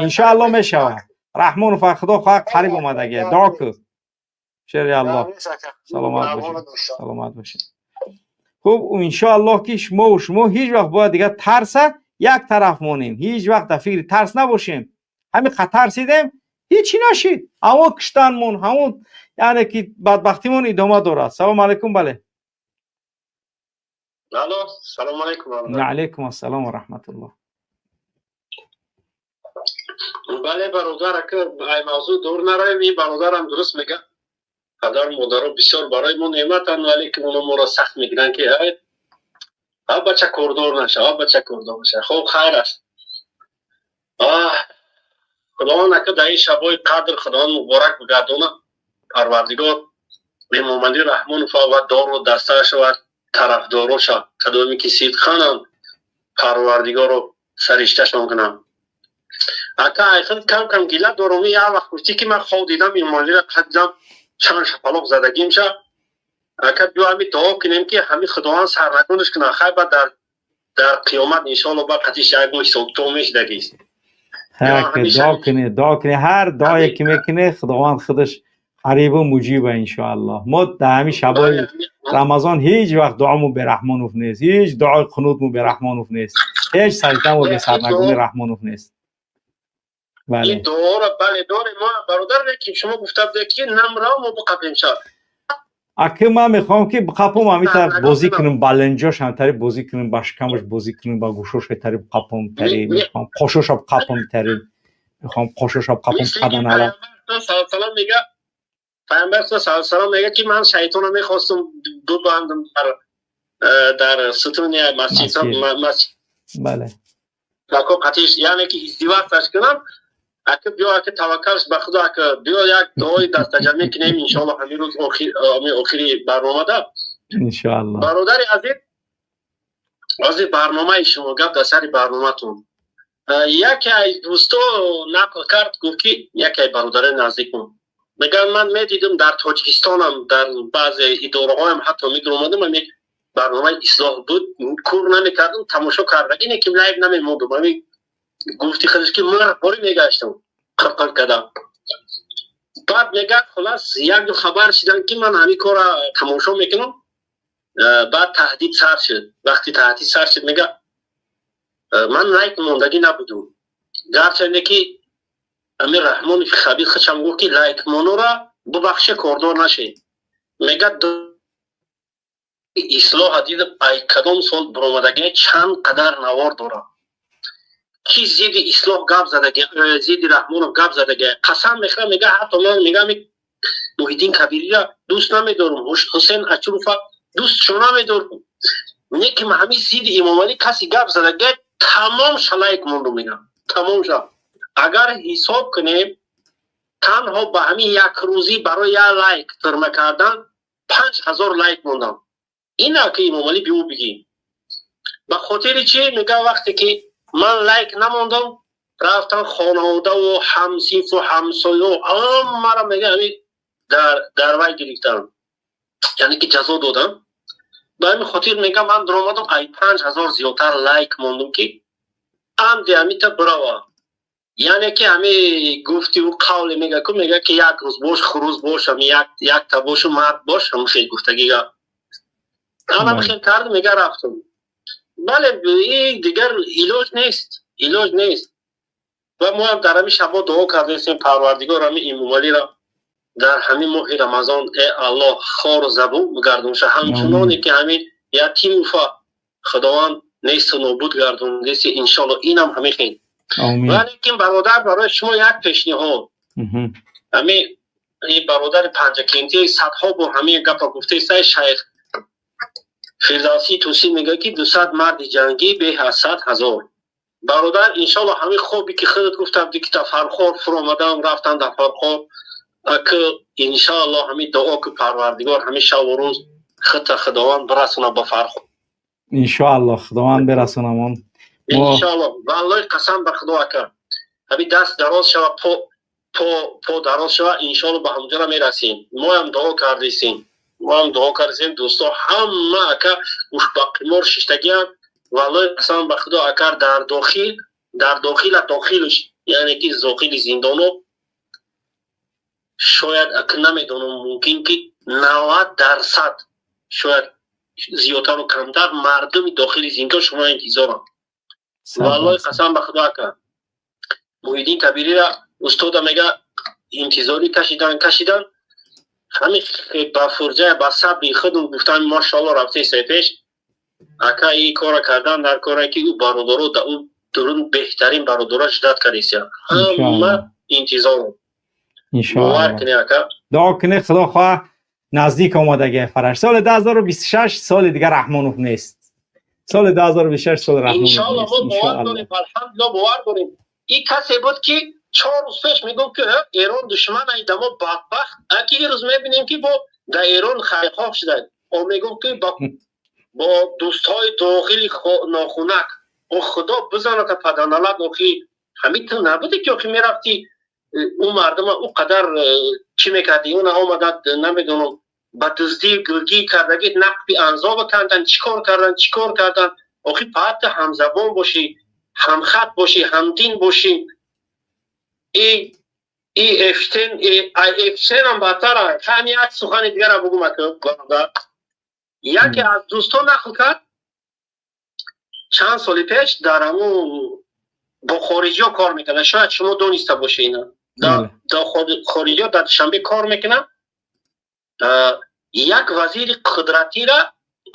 Иншоалло мешавад. Раҳмонов, Худо хоҳад, қариб омадагия. Дуо кӯ. Шери Аллоҳ. Саломат бошед. Саломат бошед. Хуб, иншоаллоҳ, ки шумову шумо ҳеҷ вақт бояд дигар тарса як тараф монем. Ҳеҷ вақт дар фикри тарс набошем. Ҳамин қа тарсидем, ҳечи нашид. Ҳамон киштанмон, ҳамон, яъне ки бадбахтимон идома дорад. Салому алайкум, бале. Алло, салому алайкум. Ва алайкум ассалом ва раҳматуллоҳ. Бале, бародар, ака, ай мавзӯъ дур наравем, ин бародарам дуруст мега. Падару модаро бисёр барои мо неъматанд, вале ки оно моро сахт мегиранд, ки ай а бача кордор наша, а бача кордор наша. Хоб, хайр аст. Худованд, ака, дар ин шабҳои қадр Худованд муборак бигардона. Парвардигор Эмомалӣ Раҳмонов ва дору дастааш ва тарафдороша, кадоме ки сидқананд, Парвардигоро саришташон кунанд. Ака, айхел кам кам гила дорум. Як вақт гуфтӣ, ки ман хоб дидам, Эмомалиро қаддам, чанд шапалоқ задагимша. Ака, биё, ҳами дуо кунем, ки ҳами Худованд сарнагунаш кунад. Хай, ба дар қиёмат, иншоалло, ба қатиш як моҳ ҳисобкитоб мешидагист. Дуо кунед, дуо кунед. Ҳар дуое ки мекунед, Худованд худаш қарибу муҷиба, иншоаллоҳ. Мо дар ҳамин шабҳои Рамазон ҳеҷ вақт дуому бе Раҳмонов нест, ҳеҷ дуои қунутму бе Раҳмонов нест, ҳеҷ саҷдаму бе сарнагуни Раҳмонов нест. Бале, ин дуоро, бале, дорем мо, бародар, лекин шумо гуфта будед, ки намра, мо биқапем ша. Аки, ман мехоҳам, ки биқапом, ҳамитар бозӣ кунем, ба ленҷош ҳамтари бозӣ кунем, ба шикамаш бозӣ кунем, ба гӯшош тари биқапом, тари мехоҳам қошоша биқапом, тари мехоҳам қошоша биқапом қаданала. Салом мега, Пайғамбар саллаллоҳу мега, ки ман шайтонро мехостум бубандам дар сутуни масҷид. Бале. Ако қатиш, яъне ки издивоҷаш кунам. Ака, биё, ака, таваккалш ба Худо, ака, биё, як дуои дастаҷамъӣ кунем, иншоалло, ҳамин рӯз охири барномада. Иншоалло. Бародари азиз, ҳозир барномаи шумо, гап дар сари барноматон. Яке аз дӯсто нақл кард, гуфт, ки яке аз бародарои наздикмон мегӯяд, ман медидам, дар Тоҷикистонам, дар баъзе идораҳоям ҳатто медуромадам, ами барномаи ислоҳ буд, кур намекардам, тамошо карда, ине ки лайк намемондум. Ами гуфти худаш, ки мурғборӣ мегаштам, қирқир кардам. Баъд мегӯяд, хулас, як ду хабар шидан, ки ман ҳамин корро тамошо мекунам. Баъд таҳдид сар шуд. Вақти таҳдид сар шуд, мега, ман лайк мондагӣ набудум, гарчанде ки Амир Раҳмони хабир худшам гуфт, ки лайкмонора бубахше, кордор нашед. Мега, ислоҳа дидам, ай кадом сол баромадагӣ, чанд қадар навор дорам, ки зидди ислоҳ гап задаги, зидди Раҳмонов гап задаги. Қасам мехӯрам, мега, ҳатто ман мегам, Муҳиддин Кабирира дӯст намедорам, Ҳусен Ачурова дӯстшо намедорам, не ки ҳамин зидди Эмомалӣ каси гап задаги, тамом ша лайк мондум. Мегам, тамом ша агар ҳисоб кунем, танҳо ба ҳамин як рӯзӣ барои як лайк тирма кардан 5000 лайк мондам. Ина ки Эмомалӣ биё бигӣ, ба хотири чӣ? Мега, вақте ки ман лайк намондам, рафтан хонаводаву ҳамсинфу ҳамсоё ҳамаро, мега, ҳамин дар вай гирифтан, яъне ки ҷазо додам. Ба ҳамин хотир, мега, ман дуромадам, ай 5000 зиёдтар лайк мондум, ки амди ҳамита бирава. Яъне ки ҳами гуфти ӯ қавле мега ку, мега, ки як рӯз бош, хурӯз бош, ҳами якта бошу мард бош, ҳам хел гуфтагига анам хел кард. Мега, рафтум. Бале, дигар илоҷ нест, илоҷ нест. Ва мо ҳам дар ҳамин шабо дуо кардастем: Парвардигор, ҳамин Эмомалиро дар ҳамин моҳи Рамазон, э Аллоҳ, хору забун бигардонша, ҳамчуноне ки ҳамин ятимуфа Худованд несту нобуд гардондеси, иншоалло, инам ҳамин хел. Валекин, бародар, барои шумо як пешниҳод. Ҳамин ин бародари Панҷакентӣ садҳо бор ҳамин гапа гуфтаиста, шайх. Фирдавсии Тусӣ мегӯяд, ки 200 марди ҷангӣ беҳ аз 100 000. Бародар, иншоалло, ҳамин хобе ки худат гуфтам, ки дар Фархор фуромадам, рафтам дар Фархор, ки иншоалло ҳамин дуо ки Парвардигор ҳамин шабу рӯз худта Худованд бирасона ба Фархор. Иншоалло, Худованд бирасонамон. Иншоалло, валлоҳи, қасам ба Худо, ака, ҳамин даст дароз шава, по дароз шава, иншоалло, ба ҳамҷора мерасем. Моям дуо кардесем, моам дуо кардесем. Дӯсто ҳама, ака, ба қимор шиштагиам. Валлоҳи, қасам ба Худо, агар дар дохила дохилш, яъне ки дохили зиндоно, шояд, ака, намедонам, мумкин ки 90%, шояд зиёдтару камтар, мардуми дохили зиндон шумо интизорам. Валлоҳи, қасам ба Худо, ака, Муҳиддин Кабирира устода мега, интизорӣ кашидан, кашидан, ҳамин ба фурҷа, ба сабри худ гуфтан, машоалло, рафтеса пеш, ака. И кора кардан дар коре ки ӯ бародаро да ӯ дурун беҳтарин бародаро ждать кардеся, ҳама интизорам. Бовар кунӣ, ака. Дуо кунӣ, Худо хоҳ, наздик омадаги фараш. Соли 2026, соли дигар Раҳмонов нест. Соли 2026 соли Раҳмонов. Иншоалло, мо бовар дорем, алҳамдулилло, бовар дорем. И касе буд, ки 4 рӯз пеш мегуфт, ки Эрон душман ай, дамо бадбахт, аки ирӯз мебинем, ки бо дар Эрон хайрхоҳ шуда. О, мегуфт, ки бо дӯстҳои дохили нохунак. О, Худо бизаната, паданалат. Охи, ҳамин ту набуде, ки охи мерафти, ӯ мардума ӯ қадар чӣ мекарди? Ӯна омада, намедонам, ба дуздӣ гулгӣ кардагӣ, нақби анзоба кардан, чӣ кор кардан, чӣ кор кардан? Охи, паҳатта ҳамзабон бошӣ, ҳамхат бошӣ, ҳамдин бошӣ. И Эпштейн, Эпштейнам бадтар. Ҳами як сухани дигара бугум, бародар. Яке аз дӯстон нақл кард, чанд соли пеш дар ҳамун бо хориҷиҳо кор мекард. Шояд шумо дониста бошед ина. Дар хориҷиҳо, дар Душанбе кор мекунад. Як вазири қудратира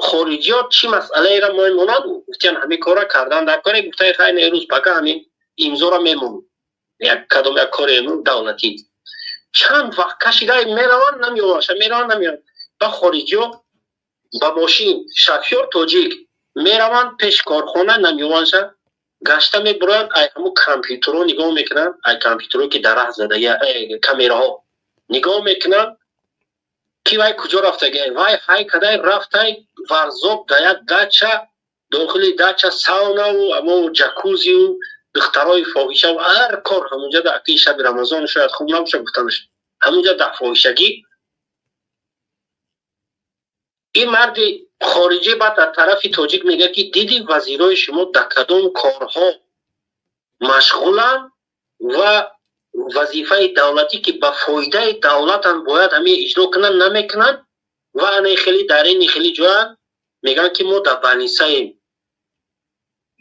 хориҷиҳо чӣ масъалаеро мемонанд, гуфтиян, ҳамин корра кардан дар коре. Гуфтаи, хайр, рӯз пака ҳамин имзоро мемонем, як кадом як кори давлатӣ. Чанд вақт кашида, мераванд, намеёванд, мераванд, намеёванд. Ба хориҷиҳо ба мошин, шофёр тоҷик, мераванд пеш корхона, намеёвандша. Гашта мебуроянд, ай ҳамун компютеро нигоҳ мекунанд, ай компютеро, ки дарахт задага, камераҳо нигоҳ мекунанд, ки вай куҷо рафтага. Вай ҳай кадай рафтай Варзоб, да як дача, дохили дача саунаву амо ҷакузиу духтарои фоҳиша, ҳар кор ҳамунҷа. Да аки шаби Рамазон шояд хуб набоша гуфтанаш, ҳамунҷа да фоҳишагӣ. Ин марди хориҷӣ баъд аз тарафи тоҷик мегӯяд, ки диди, вазирои шумо дар кадом корҳо машғуланд ва вазифаи давлатӣ, ки ба фоидаи давлатанд, бояд ҳамин иҷро кунанд, намекунанд ва ана хеле дар ини хеле ҷоянд, мегӯянд, ки мо дар больницаем.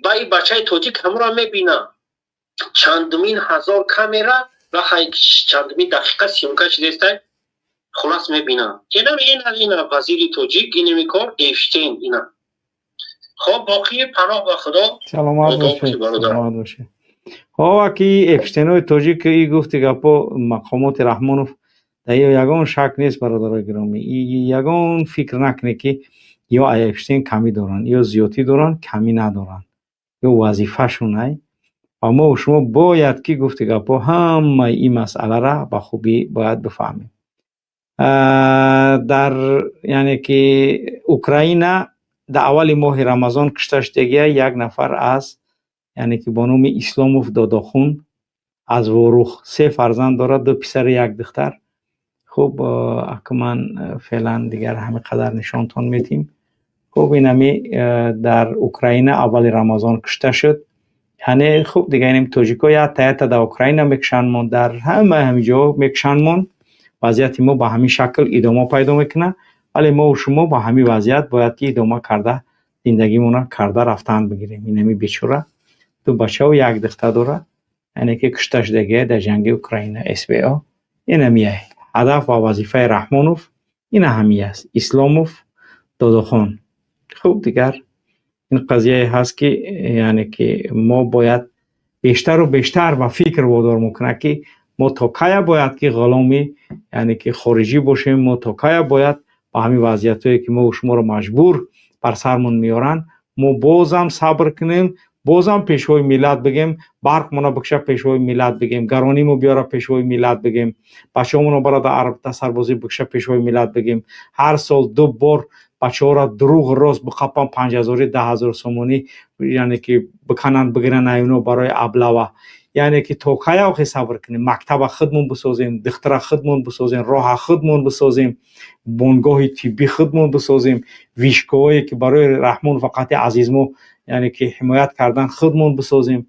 Ба ин бачаи тоҷик ҳамонро мебинад, чандумин ҳазор камера ва чандумин дақиқа съёмка шудааста. Хулас, мебинам, ина, ина, ина вазири тоҷик, инами кор Эпштейн ина. Хоб, боқӣ паноҳ ба Худо. Саломат бошед, саломат бошед. Ҳо, ки Эпштейнои тоҷик и гуфти гапо, мақомоти Раҳмонов дар ягон шак нест. Бародарои гиромӣ, ягон фикр накунед, ки ё Эпштейн камӣ доранд ё зиёдтӣ доранд. Камӣ надоранд, ё вазифашон ай. Ва мо шумо бояд ки, гуфти гапо, ҳамаи ин масъалара ба хубӣ бояд бифаҳмем. Дар, яъне ки, Украина дар аввали моҳи Рамазон кушта шудагия як нафар аз, яъне ки, бо номи Исломов Додохун аз Ворух, се фарзанд дорад, ду писару як духтар. Хуб, ака, ман феълан дигар ҳамин қадар нишонтон медиҳем. Хуб, инами дар Украина аввали Рамазон кушта шуд. Яъне, хуб, дигар инем тоҷико якта якта дар Украина мекушандмон, дар ҳама ҳамин ҷо мекушандмон. Вазъияти мо ба ҳамин шакл идома пайдо мекунад, вале мо шумо ба ҳамин вазъият бояд ки идома карда, зиндагимонро карда рафтан бигирем. Инами бечора ду бачаву як духтар дорад, яъне ки кушта шудагия дар ҷанги Украина, СВО. Инамия ҳадаф ва вазифаи Раҳмонов ина ҳамин аст, Исломов Додохон. Хуб, дигар ин қазияе ҳаст, ки, яъне ки, мо бояд бештару бештар ба фикр водор мекунад, ки мо то кая бояд ки ғуломи, яъне ки, хориҷӣ бошем, мо то кая бояд ба ҳамин вазъиятҳое, ки мо шуморо маҷбур ба бар сармон меоранд, мо бозам сабр кунем, бозам Пешвои миллат бигем, барқмона бикша, Пешвои миллат бигем, гарониму биёра, Пешвои миллат бигем, бачаҳомоно бара дар сарбозӣ бикша, Пешвои миллат бигем. Ҳар сол ду бор бачаҳоро дурӯғ рост биқапан, 5000-и, 10 000 сомонӣ, яъне ки бикананд, бигиранд аюно барои облава. Яъне ки то кая охи сабр кунем? Мактаба худмон бисозем, духтара худмон бисозем, роҳа худмон бисозем, бонгоҳи тиббӣ худмон бисозем, вышкаҳое ки барои Раҳмон фақати азизмо, яъне ки ҳимоят кардан, худмон бисозем.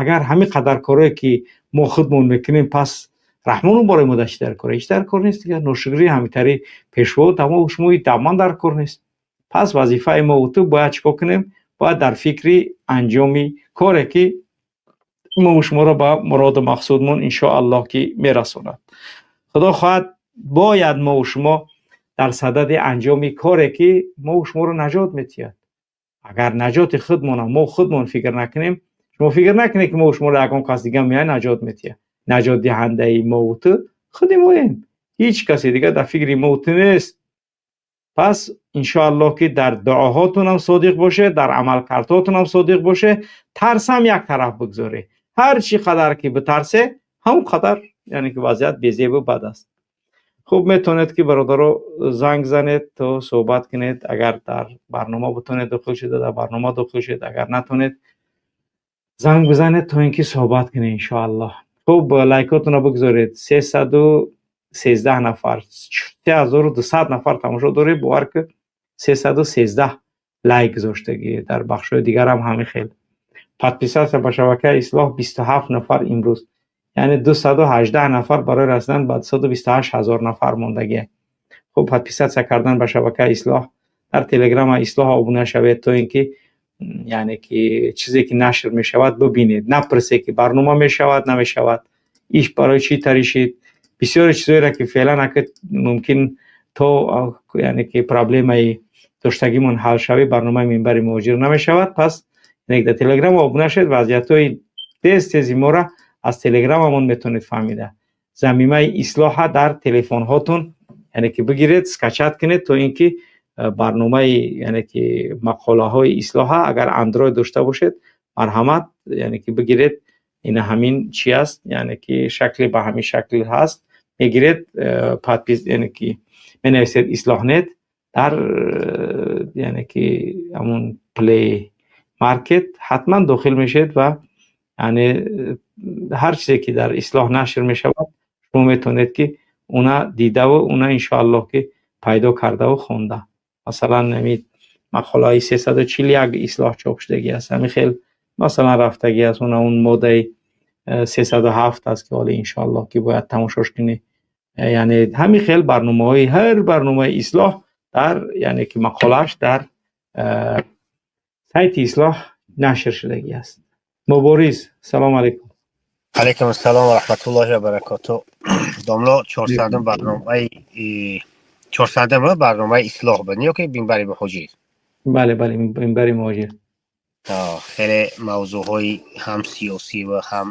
Агар ҳамин қадар корое ки мо худмон мекунем, пас Раҳмону барои мо дар чӣ дар кор? Ҳеҷ дар кор нест. Дигар ношукрӣ ҳамитари Пешво тамо шумо даман дар кор нест. Пас вазифаи мо ту бояд чӣ кор кунем? Бояд дар фикри анҷоми коре ки мо шуморо ба муроду мақсудмон, иншоаллоҳ, ки мерасонад, Худо хоҳад. Бояд мо шумо дар садади анҷоми коре ки мо шуморо наҷот метиҳад. Агар наҷоти худмона мо худмон фикр накунем, шумо фикр накунед, ки мо шуморо ягон кас дига меяд, наҷот метиҳад. Наҷотдиҳандаи мову ту худи моем, ҳеҷ касе дига дар фикри мову ту нест. Пас иншоаллоҳ, ки дар дуоҳотунам содиқ боше, дар амалкардҳотунам содиқ боше. Тарсам як тараф бигзоред. Ҳар чӣ қадар ки битарсе, ҳамон қадар, яъне ки вазъият безебу бад аст. Хуб, метавонед ки, бародаро, занг занед то суҳбат кунед. Агар дар барнома бутонед дохил шуда, дар барнома дохил шед. Агар натонед, занг бизанед, то ин ки суҳбат кунед, иншоаллоҳ. Хуб, лайкотонро бигзоред. 313 нафар, 3200 нафар тамошо доред. Бовар ки, 313 лайк гузоштагӣ. Дар бахшҳои дигарам ҳамин хел. Подписаться ба шабакаи Ислоҳ 27 нафар имрӯз, яъне 218 нафар барои расидан ба 228 ҳазор нафар мондагӣ. Хуб, подписаться кардан ба шабакаи Ислоҳ дар Телеграма, Ислоҳ обуна шавед, то ин ки, яъне ки, чизе ки нашр мешавад, бибинед. Напурсе, ки барнома мешавад, намешавад, иш барои чӣ таришид. Бисёре чизоеро ки феълан ака мумкин то, яъне ки, проблемаи доштагимон ҳал шавӣ, барномаи Минбари муҳоҷир намешавад. Пас дар Телеграм обуна шавед, вазъиятҳои тез тези моро аз Телеграмамон метавонед фаҳмида. Замимаи Ислоҳа дар телефонҳотон, яъне ки, бигиред, скачать кунед, то ин ки барномаи, яъне ки, мақолаҳои Ислоҳа, агар Андроид дошта бошед, марҳамат, яъне ки, бигиред. Ина ҳамин чи аст, яъне ки, шакли ба ҳамин шакл ҳаст. Мегиред, подпись, яъне ки, менависед Ислоҳнет дар, яъне ки, ҳамун Play Market, ҳатман дохил мешавед ва, яъне, ҳар чизе ки дар Ислоҳ нашр мешавад, шумо метавонед ки уна дидаву уна, иншоаллоҳ, ки пайдо кардаву хонда. Масалан, ами мақолаи 341 Ислоҳ чоп шудагӣ аст, ҳамин хел, масалан, рафтагӣ аст. Уна он моддаи 307 аст, ки ҳоле, иншоаллоҳ, ки бояд тамошош кунӣ. Яъне ҳамин хел барномаҳои, ҳар барномаи Ислоҳ дар, яъне ки, мақолааш дар сайти Ислоҳ нашр шудагӣ аст. Мубориз, салому алайкум. Алайкум ассалом ва раҳматуллоҳи ва баракоту. Домло, 400-ум барномаи, 400-ум барномаи Ислоҳ буд ё ки Минбари муҳоҷир? Бале, Минбари муҳоҷир. Хеле мавзӯъҳои ҳам сиёсӣ ва ҳам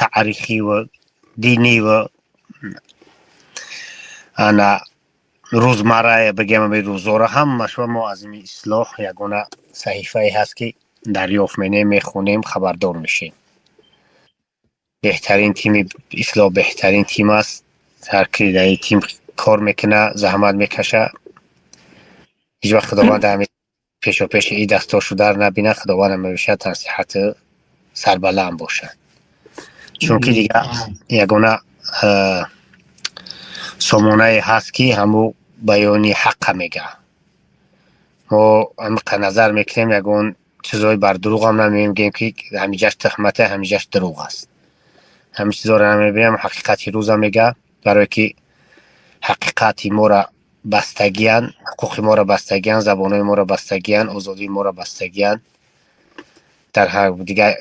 таърихӣ ва динӣ ва ана рӯзмарра бигем, ами рӯзора ҳамашва мо аз ими Ислоҳ, ягона саҳифае ҳаст, ки дарёфт менем, мехонем, хабардор мешем. Беҳтарин тими Ислоҳ, беҳтарин тим аст. Ҳар ки дар ин тим кор мекуна, заҳмат мекаша, ҳеҷ вақт Худованд ҳами пешопеши и дастошо дар набинад. Худованд ҳамеша тансиҳату сарбаланд бошад, чунки дига ягона сомонае ҳаст, ки ҳаму баёни ҳаққа мега. Мо ҳамиқа назар мекунем, ягон чизҳои бар дурӯғам намегӯем, ки ҳамиҷаш туҳмате, ҳамиҷаш дурӯғ аст. Ҳамин чизҳоро намебинем, ҳақиқати рӯза мега, барое ки ҳақиқати моро бастагиян, ҳуқуқи моро бастагиян, забонҳои моро бастагиян, озодии моро бастагиян. Дар дигар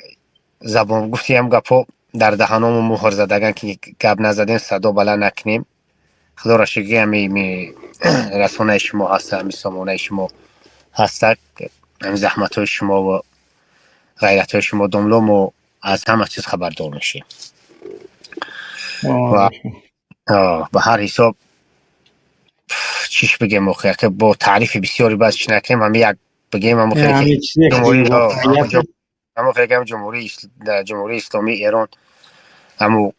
забон гуфтиам гапҳо дар даҳаному муҳр задаган, ки гап назадем, садо баланд накунем. Худоро шукр, ҳами расонаи шумо ҳаста, ҳами сомонаи шумо ҳаста, ҳами заҳматҳои шумо ва ғайратҳои шумо, домло, мо аз ҳама чиз хабардор мешем. Ва ба ҳар ҳисоб Чиш бигем, охи, яке бо таърифи бисёри баъз чи накунем, ҳами як бигем, ҳамо хеле ки Ҷумҳурии Исломии Эрон ҳаму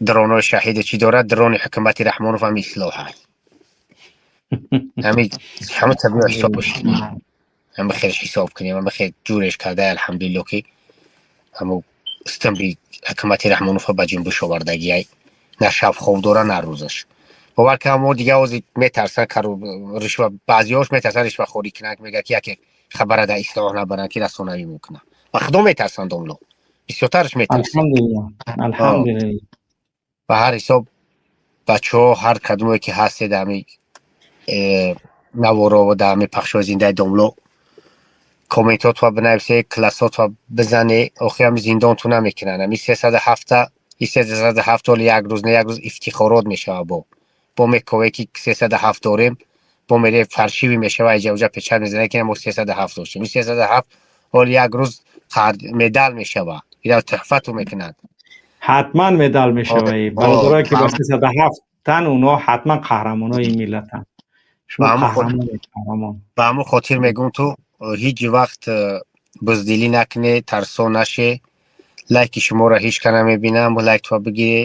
дронои шаҳиде чӣ дорад, дрони ҳукумати Раҳмонов ҳами ислоҳа, ҳами ҳама табиа ҳисобш, ҳама хелеш ҳисоб кунем, ҳама хел ҷуреш карда. Алҳамдулилло, ки ҳаму стамби ҳукумати Раҳмонова ба ҷунбиш овардагиай, на шаб хоб дора, на рӯзаш. Бовар кунам, мо дига ози метарсан, ришва, баъзиҳош метарсан ришвахорӣ кунанд, мега ки яке хабара дар ислоҳ набаранд, ки расонавӣ мекунад. Ба худо метарсанд, домло, бисёртараш метарсанд. Ба ҳар ҳисоб, бачаҳо, ҳар кадомое ки ҳастед, ҳами наворо дар ҳами пахшҳои зиндаи домло комментотро бинависе, классотро бизане. Охи, ҳами зиндонту намекунанд. Ҳами 307-та, и 307 оли як рӯз не, як рӯз ифтихорот мешава. Бо мекове ки 307 дорем, бо мере фаршиви мешава, иҷа печат мезане, ки мо 307 доштем. И 307 ҳоли як рӯз медал мешава, ира тӯҳфату мекунанд. Ҳатман медал мешава. Бародарое ки ба 307 тан, онҳо ҳатман қаҳрамонои ин миллатанд. Шумо қаҳрамон. Ба ҳамон хотир мегӯм, ту ҳеҷ вақт буздилӣ накунӣ, тарсо наше. Лайки шуморо ҳеҷ ка намебинам. Лайктро бигирӣ,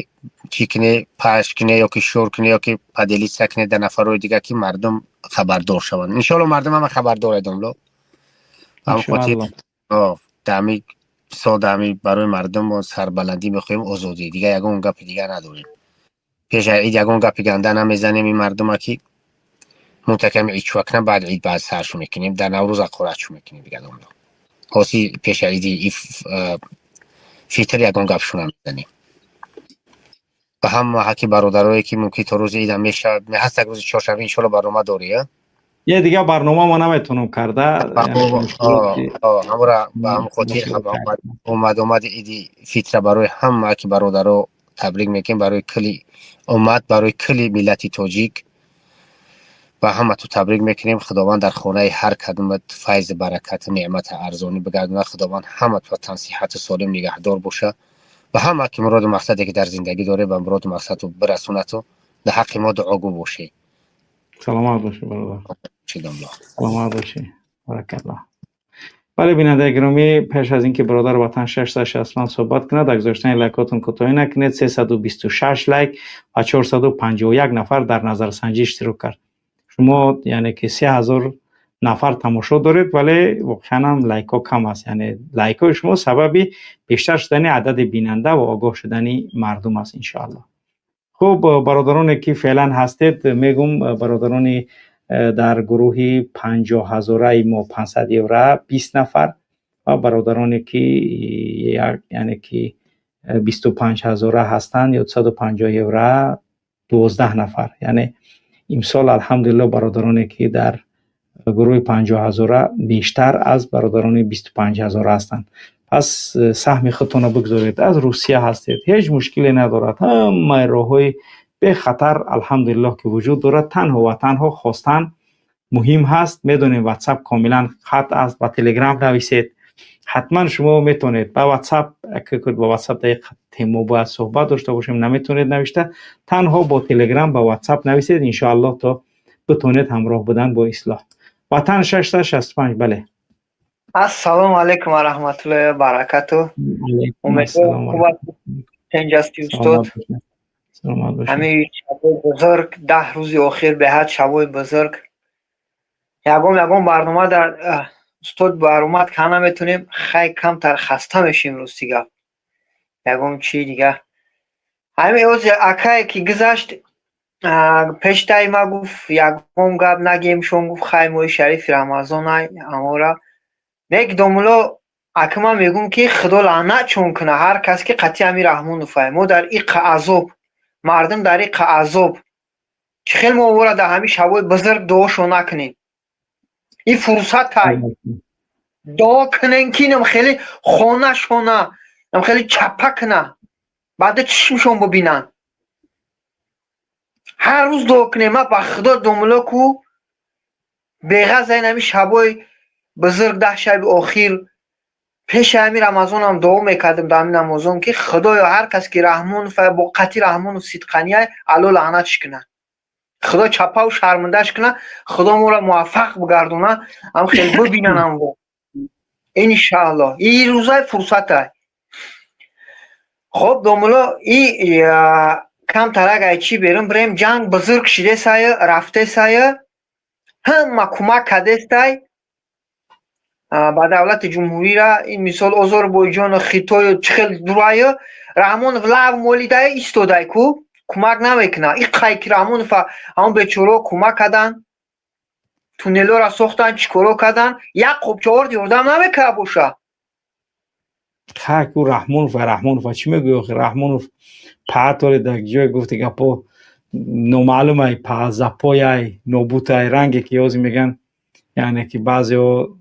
чӣ кунӣ, пахш кунӣ ё ки шур кунӣ, ё ки поделиться кунӣ дар нафарҳои дигар, ки мардум хабардор шаванд. Иншоалло, мардум ҳама хабардор домло. Ҳамон хотир даҳами сол даҳами барои мардум мо сарбаландӣ мехоҳем, озодӣ. Дигар ягон гапи дигар надорем. Пеш аз ид ягон гапи ганда намезанем. Ин мардума ки мунтаками ид чӯа кунам, баъд ид баъд саршу мекунем, дар Наврӯз аққорачу мекунем. Дигар, домло, ҳоси пеш аз иди Фитр ягон гапшу намезанем. Ба ҳама ҳаки бародарое ки мумкин то рӯзи идам мешавад, ҳаст, як рӯзи чоршанбе, иншоалло, барнома дорӣ? Е, дигар барнома ма наметавонам карда. Ҳамора ба ҳамон хотир омад-омади иди Фитра барои ҳама ки бародаро табрик мекунем, барои кулли уммат, барои кулли миллати тоҷик ба ҳамату табрик мекунем. Худованд дар хонаи ҳар кадомат файзи, баракату неъмата арзонӣ бигардонад. Худованд ҳамату тансиҳату солим нигаҳдор боша. Ба ҳама ки муроду мақсаде ки дар зиндагӣ доред, ба муроду мақсаду бирасонату дар ҳаққи мо дуогӯ бошед. Саломат бошед, бародар, саломат бошед, баракаллоҳ. Бале, бинандаи гиромӣ, пеш аз ин ки бародар Ватан 665 суҳбат кунад, дар гузоштани лайкотон кӯтоҳӣ накунед. 326 лайк ва 451 нафар дар назарсанҷӣ иштирок кард. Шумо, яъне ки 3000 нафар тамошо доред, вале воқеан ҳам лайкҳо кам аст. Яъне лайкҳои шумо сабаби бештар шудани адади бинанда ва огоҳ шудани мардум аст, иншоаллоҳ. Хуб, бародароне ки феълан ҳастед, мегум, бародарони дар гурӯҳи 50 ҳазораи мо, 500 евро, 20 нафар ва бародароне ки, яъне ки 25 ҳазора ҳастанд ё 150 евро, 12 нафар. Яъне имсол, алҳамдулилло, бародароне ки дар гурӯҳи 50 ҳазора бештар аз бародарони 25 ҳазора ҳастанд. Пас саҳми худтонро бигзоред. Аз Русия ҳастед, ҳеҷ мушкиле надорад, ҳамаи роҳҳои бехатар, алҳамдулиллоҳ, ки вуҷуд дорад. Танҳо ва танҳо хостан муҳим ҳаст. Медонем, Ватсап комилан қатъ аст, ба Телеграм нависед. Ҳатман шумо метавонед ба Ватсап, ба Ватсап мо бояд суҳбат дошта бошем, наметавонед навишта, танҳо бо Телеграм, ба Ватсап нависед, иншоаллоҳ, то битавонед ҳамроҳ будан бо ислоҳ. Ватан 665, бале. Ассалому алайкум ва раҳматуллоҳи ва баракату. Умедворам, тинҷ ҳастӣ, устод. Ҳамин шабои бузург, 10 рӯзи охир беҳад шабои бузург. Ягон барнома дар устод баромад ка наметонем, хай, камтар хаста мешем, рости гап. Ягон чи дига. Ҳамин ози акае ки гузашт, пештаи ма гуфт, ягон гап нагем, шон гуфт, хай, моҳи шарифи Рамазон ай амора. Нек, домулло, ака, ман мегӯм, ки Худо лаънат чон куна ҳар кас ки қатъи ҳами Раҳмонов ай. Мо дар иққа азоб, мардум дар иққа азоб. Чӣ хел мо ора дар ҳамин шабои бузург дуошо накунем? Ин фурсат ай. Дуо кунем, ки нам хеле хонашона, нам хеле чаппа куна. Баъда чишмшон бубинанд. Ҳар рӯз дуо кунем. Ман ба Худо, домулло, ку беғаза ин ҳамин шабои бузург, 10 шаби охир, пеши ҳамин Рамазонам дуо мекардем дар ҳамин намозон, ки Худоё, ҳар кас ки Раҳмонов бо қатъи Раҳмонов сидқанияй, Алло лаънатш кунад. Худо чапаву шармандаш куна, Худо моро муваффақ бигардона, ам хел бибинанам во. Иншааллоҳ. И рӯзаи фурсатай. Хоб, домуло, и камтарак ай чӣ берем, бирем, ҷанг бузург шидесай, рафтесай, ҳама кӯмак кардестай ба давлати ҷумҳурира. Ин мисол Озарбойҷону Хитою чӣ хел дураю Раҳмонов лав молидае, истодай ку, кӯмак намекунад. И қай ки Раҳмонова ҳамон бечорао кӯмак карданд, туннелҳоро сохтанд, чӣ коро карданд, як қопча орд ёрдам намекард боша. Ку Раҳмонов, Раҳмонов чӣ мегӯӣ охи? Раҳмонов паатоле дар ҷое гуфти гапо номаълумай, запояй, нобутай, ранге ки ҳозир меган, яъне ки баъзеҳо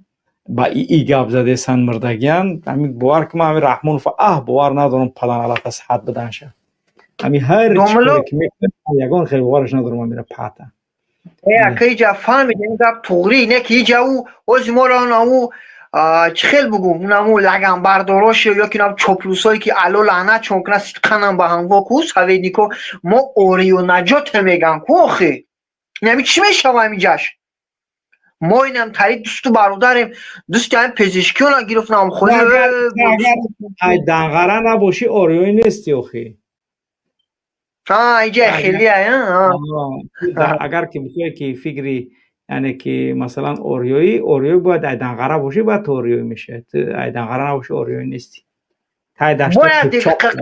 ба ии гап задесан, мурдагиян. Ҳамин бовар ки ман ҳамин Раҳмонов аҳ бовар надорам, паланалата сиҳат биданша. Ҳамин ҳар чӣ ки мекунад, ягон хел бовараш надорам амира паата. Ака, иҷа фаҳмид, ин гап туғрӣ не ки иҷа ӯ ҳози моро ӯ чӣ хел бугум, унаму лаганбардорош ё ки чоплусое ки ало лаънат чон кунад, сидқанам ба ҳамво ку советнико мо ориё наҷоте меган ку. Охи, инами чӣ мешава ҳамиҷаш? Мо инам тари дӯсту бародарем, дӯсти ҳамин Пезишкиёна гирифтам. Холи ай Данғара набошӣ, ориёӣ нести охи. Иҷа хелия. Агар ки бихоҳе ки фикри, яъне ки масалан ориёӣ, ориёӣ бояд ай Данғара бошӣ, баъд ту ориёӣ мешавӣ. Ту ай Данғара набошӣ, ориёӣ нестӣ. Бояд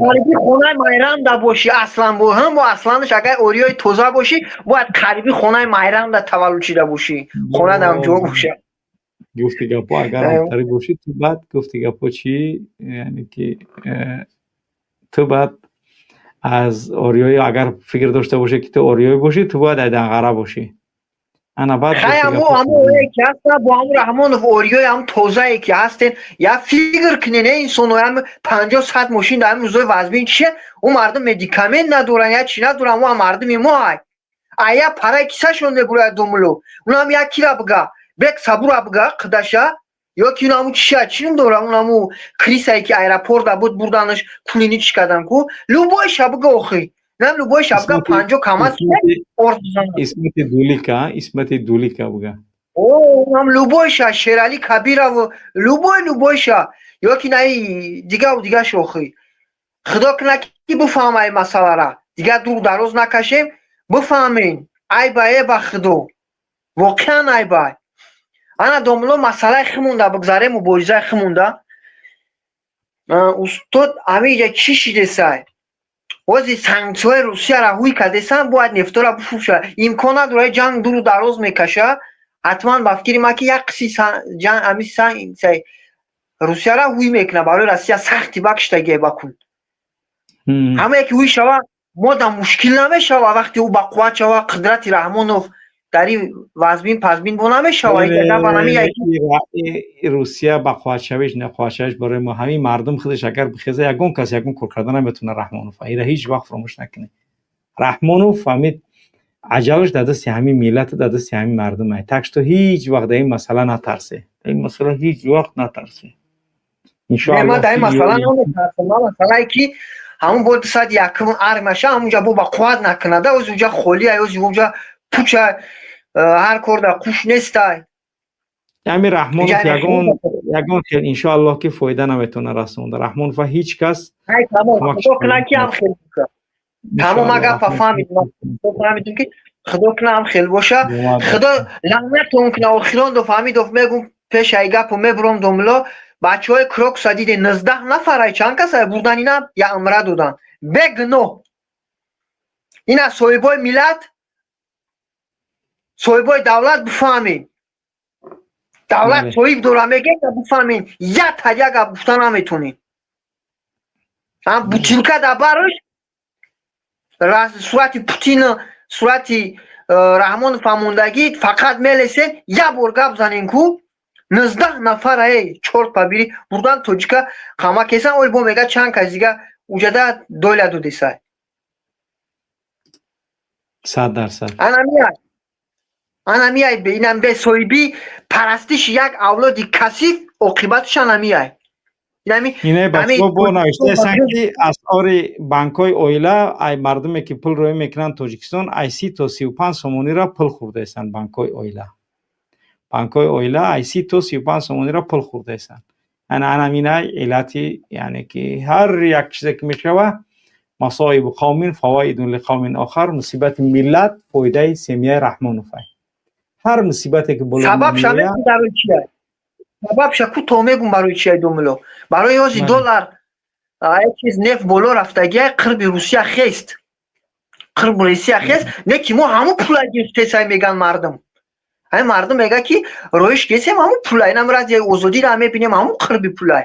қариби хонаи Майранда бошӣ аслан, бо ҳам бо асланаш, агар ориёи тоза бошӣ, бояд қариби хонаи Майранда таваллуд шида бошӣ, хона дар ҷо боша. Гуфти гапо, агар ҳамтари бошӣ, ту баъд гуфти гапо чӣ, яъне ки ту баъд аз ориёӣ, агар фикр дошта бошӣ ки ту ориёӣ бошӣ, ту бояд ай Данғара бошӣ. Ана баъд. Хай, аму ки ҳаста, бо ҳаму Раҳмонов ориёи ҳам тозае ки ҳастен, я фикр кунен, инсоно ҳам 50-100 мошин дар ҳамин рӯзои вазмин чия, ӯ мардум медикамент надоран, я чӣ надоран, ӯ мардуми мо ай ая параи кисашон мебурояд. Домуло, унам як кира бига, бек сабура бига қидаша, ё ки унаму чиша, чӣ ном дора, унаму крисае ки аэропорта буд, бурданаш, кулиничш кардан ку, любой ша бига охи. Нам любой шабга 50 камаз. Исмати Дулика, Исмати Дулика буга. О, нам любой ша, Шерали Кабиров, любой, любой ша. Ё ки наи дигаву дига шохи. Худо куна ки бифаҳмай масъалара. Дигар дур дароз накашем, бифаҳмем. Айба е ба Худо. Воқеан айба. Ана, домуло, масъалаи химонда бигзарем, муборизаи химонда. Устод, амиҷа чӣ шидесай? Ози санксияҳои Русияро ҳуй кардесан, бояд нефтора бифурӯша. Имкон надорад, ҷанг дуру дароз мекаша. Ҳатман, ба фикри ман, ки як қисми ами санксияи Русияро ҳуй мекунад, барои Россия сахти бакиштагие ба кун. Ҳамае ки ҳуй шава, мо да мушкил намешава, вақте ӯ бақувват шава, қудрати Раҳмонов дар ин вазмин пазмин бо намешава. Русия бақувватшавиш, нақувватшавиш барои мо ҳамин мардум худаш агар бихеза, ягон кас ягон кор карда наметавона Раҳмонов. Ира ҳеҷ вақт фаромӯш накунед. Раҳмонов ҳамин аҷалаш дар дасти ҳамин миллату дар дасти ҳамин мардум ай. Так что ҳеҷ вақт дар ин масъала натарсе. Дар ин масъала ҳеҷ вақт натарсе. Ман дар ин масъала наметарсам. Ман масъалае ки ҳамун бо 201-ум армияша ҳамунҷа бо ба қувват накунада, ози уҷа холия, ози уҷа пуча, ҳар кор дар қуш нестай. Ҳамин Раҳмонов ягон хел, иншоаллоҳ, ки фоида наметавона расонда Раҳмонова ҳеҷ кас. Тамом, ма гапа фаҳмидам, фаҳмидам ки Худо куна ҳам хел боша, Худо лаънатон куна. Охирон до фаҳмидов мегум, пеш ай гапо мебуром. Домло, бачаҳои Крокуса диде, 19 нафарай, чанд касай бурдан, ина я амра додан бегуноҳ. Ина соҳибои миллат, соҳибои давлат, бифаҳмед, давлат соҳиб дора мегӯед, бифаҳмед, як ҳад як гап гуфта наметонед. Ам бутилка дар барш сурати Путин, сурати Раҳмонов фаҳмондагӣ, фақат мелесен, як бор гап занен ку, 19 нафара эй чорт пабири бурдан, тоҷика қама кесан. Ой, бо мега чанд кас дига уҷада дойла додесай. 100%. Анамия, анамиай, инам бесоҳибӣ, парастиши як авлоди касиф, оқибаташ анамиай. Ине бачаҳо бо навиштаестанд, ки асъори банкҳои оила ай мардуме ки пул роӣ мекунанд Тоҷикистон, ай 30 то 35 сомониро пул хӯрдаестанд банкҳои оила. Банкҳои оила ай 30 то 35 сомониро пул хӯрдаестанд. Ана анамина иллати, яъне ки ҳар як чизе ки мешава, масоибу қавмин фавоидун лиқавмин охар, мусибати миллат фоидаи семьяи Раҳмонов ай. Ҳар мусибате ки боло сабаб барои чия? Сабабша ку то мегум барои чия домуло. Барои ҳози доллар, як чиз нефт боло рафтагия, қирби Русия хест. Қирби Русия хест, не ки мо ҳамун пула гирифтесай меган мардум. Ҳамин мардум мега ки роиш гесем ҳамун пулай, инам радиои озодиро мебинем ҳамун қирби пулай.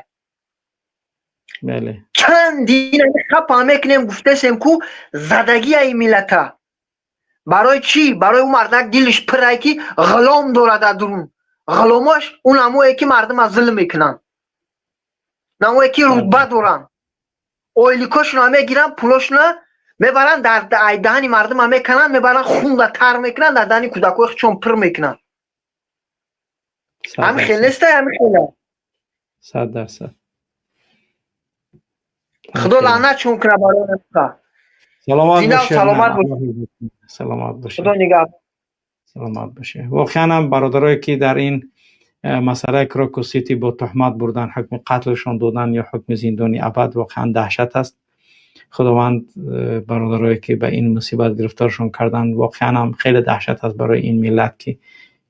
Бале. Чандин хапа мекунем гуфтесем ку задагияи миллата. Барои чӣ? Барои ӯ мардак дилиш пирай ки ғулом дорад дар дурун. Ғуломош он ҳамое ки мардума зулм мекунанд. Намое ки рутба доранд. Ойликошонро мегиранд, пулошонро мебаранд дар даҳани мардума мекунанд, мебаранд хунда тар мекунанд, дар даҳани кӯдакҳои худшон пир мекунанд. Ҳамин хел нестай, ҳамин хела. 100%. Худо лаънатшон кунад барои онҳо. Саломат бошед. Саломат бошед. Саломат бошед. Худо нигаҳ. Саломат бошед. Воқеан ҳам бародарое ки дар ин масъалаи Крокус Сити бо туҳмат бурдан, ҳукми қатлшон додан ё ҳукми зиндони абад, воқеан даҳшат аст. Худованд бародарое ки ба ин мусибат гирифторшон карданд, воқеан ҳам хеле даҳшат аст барои ин миллат ки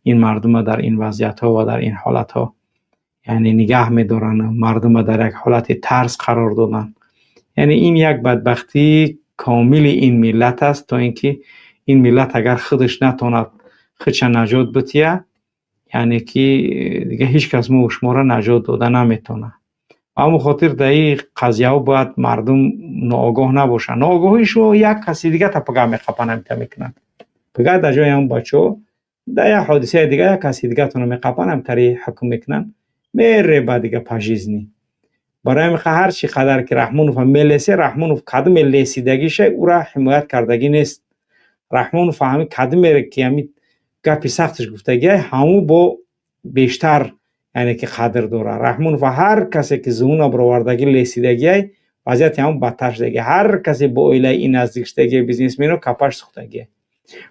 ин мардума дар ин вазъиятҳо ва дар ин ҳолатҳо яъне нигаҳ медоранд, мардума дар як ҳолати тарс қарор доданд. Яъне ин як бадбахтии комили ин миллат аст, то инки ин миллат агар худаш натонад худша наҷот бития, яъне ки дига ҳеҷ кас мо шуморо наҷот дода наметавонад. Ба ҳамон хотир дар ин қазияҳо бояд мардум ноогоҳ набошанд. Ноогоҳии шумо як каси дига та пага меқапанд, ҳамита мекунанд. Пага дар ҷои ҳамон бачаҳо дар як ҳодисаи дига як каси дигатонро меқапанд, ҳамтари ҳукм мекунанд, мереба дига по жизни. Барои ҳамин ҳар чӣ қадар ки Раҳмонов мелесе, Раҳмонов кадоме лесидагиша ӯра ҳимоят кардагӣ нест. Раҳмонов ҳамин кадоме ки ҳамин гапи сахташ гуфтагиай, ҳаму бо бештар яъне ки қадр дорад. Раҳмонов ҳар касе ки зуҳуна баровардагӣ лесидагиай, вазъияти ҳамун бадтар шудагӣ. Ҳар касе бо оилаи ин наздик шудагӣ бизнесмено капаш сӯхтагиай.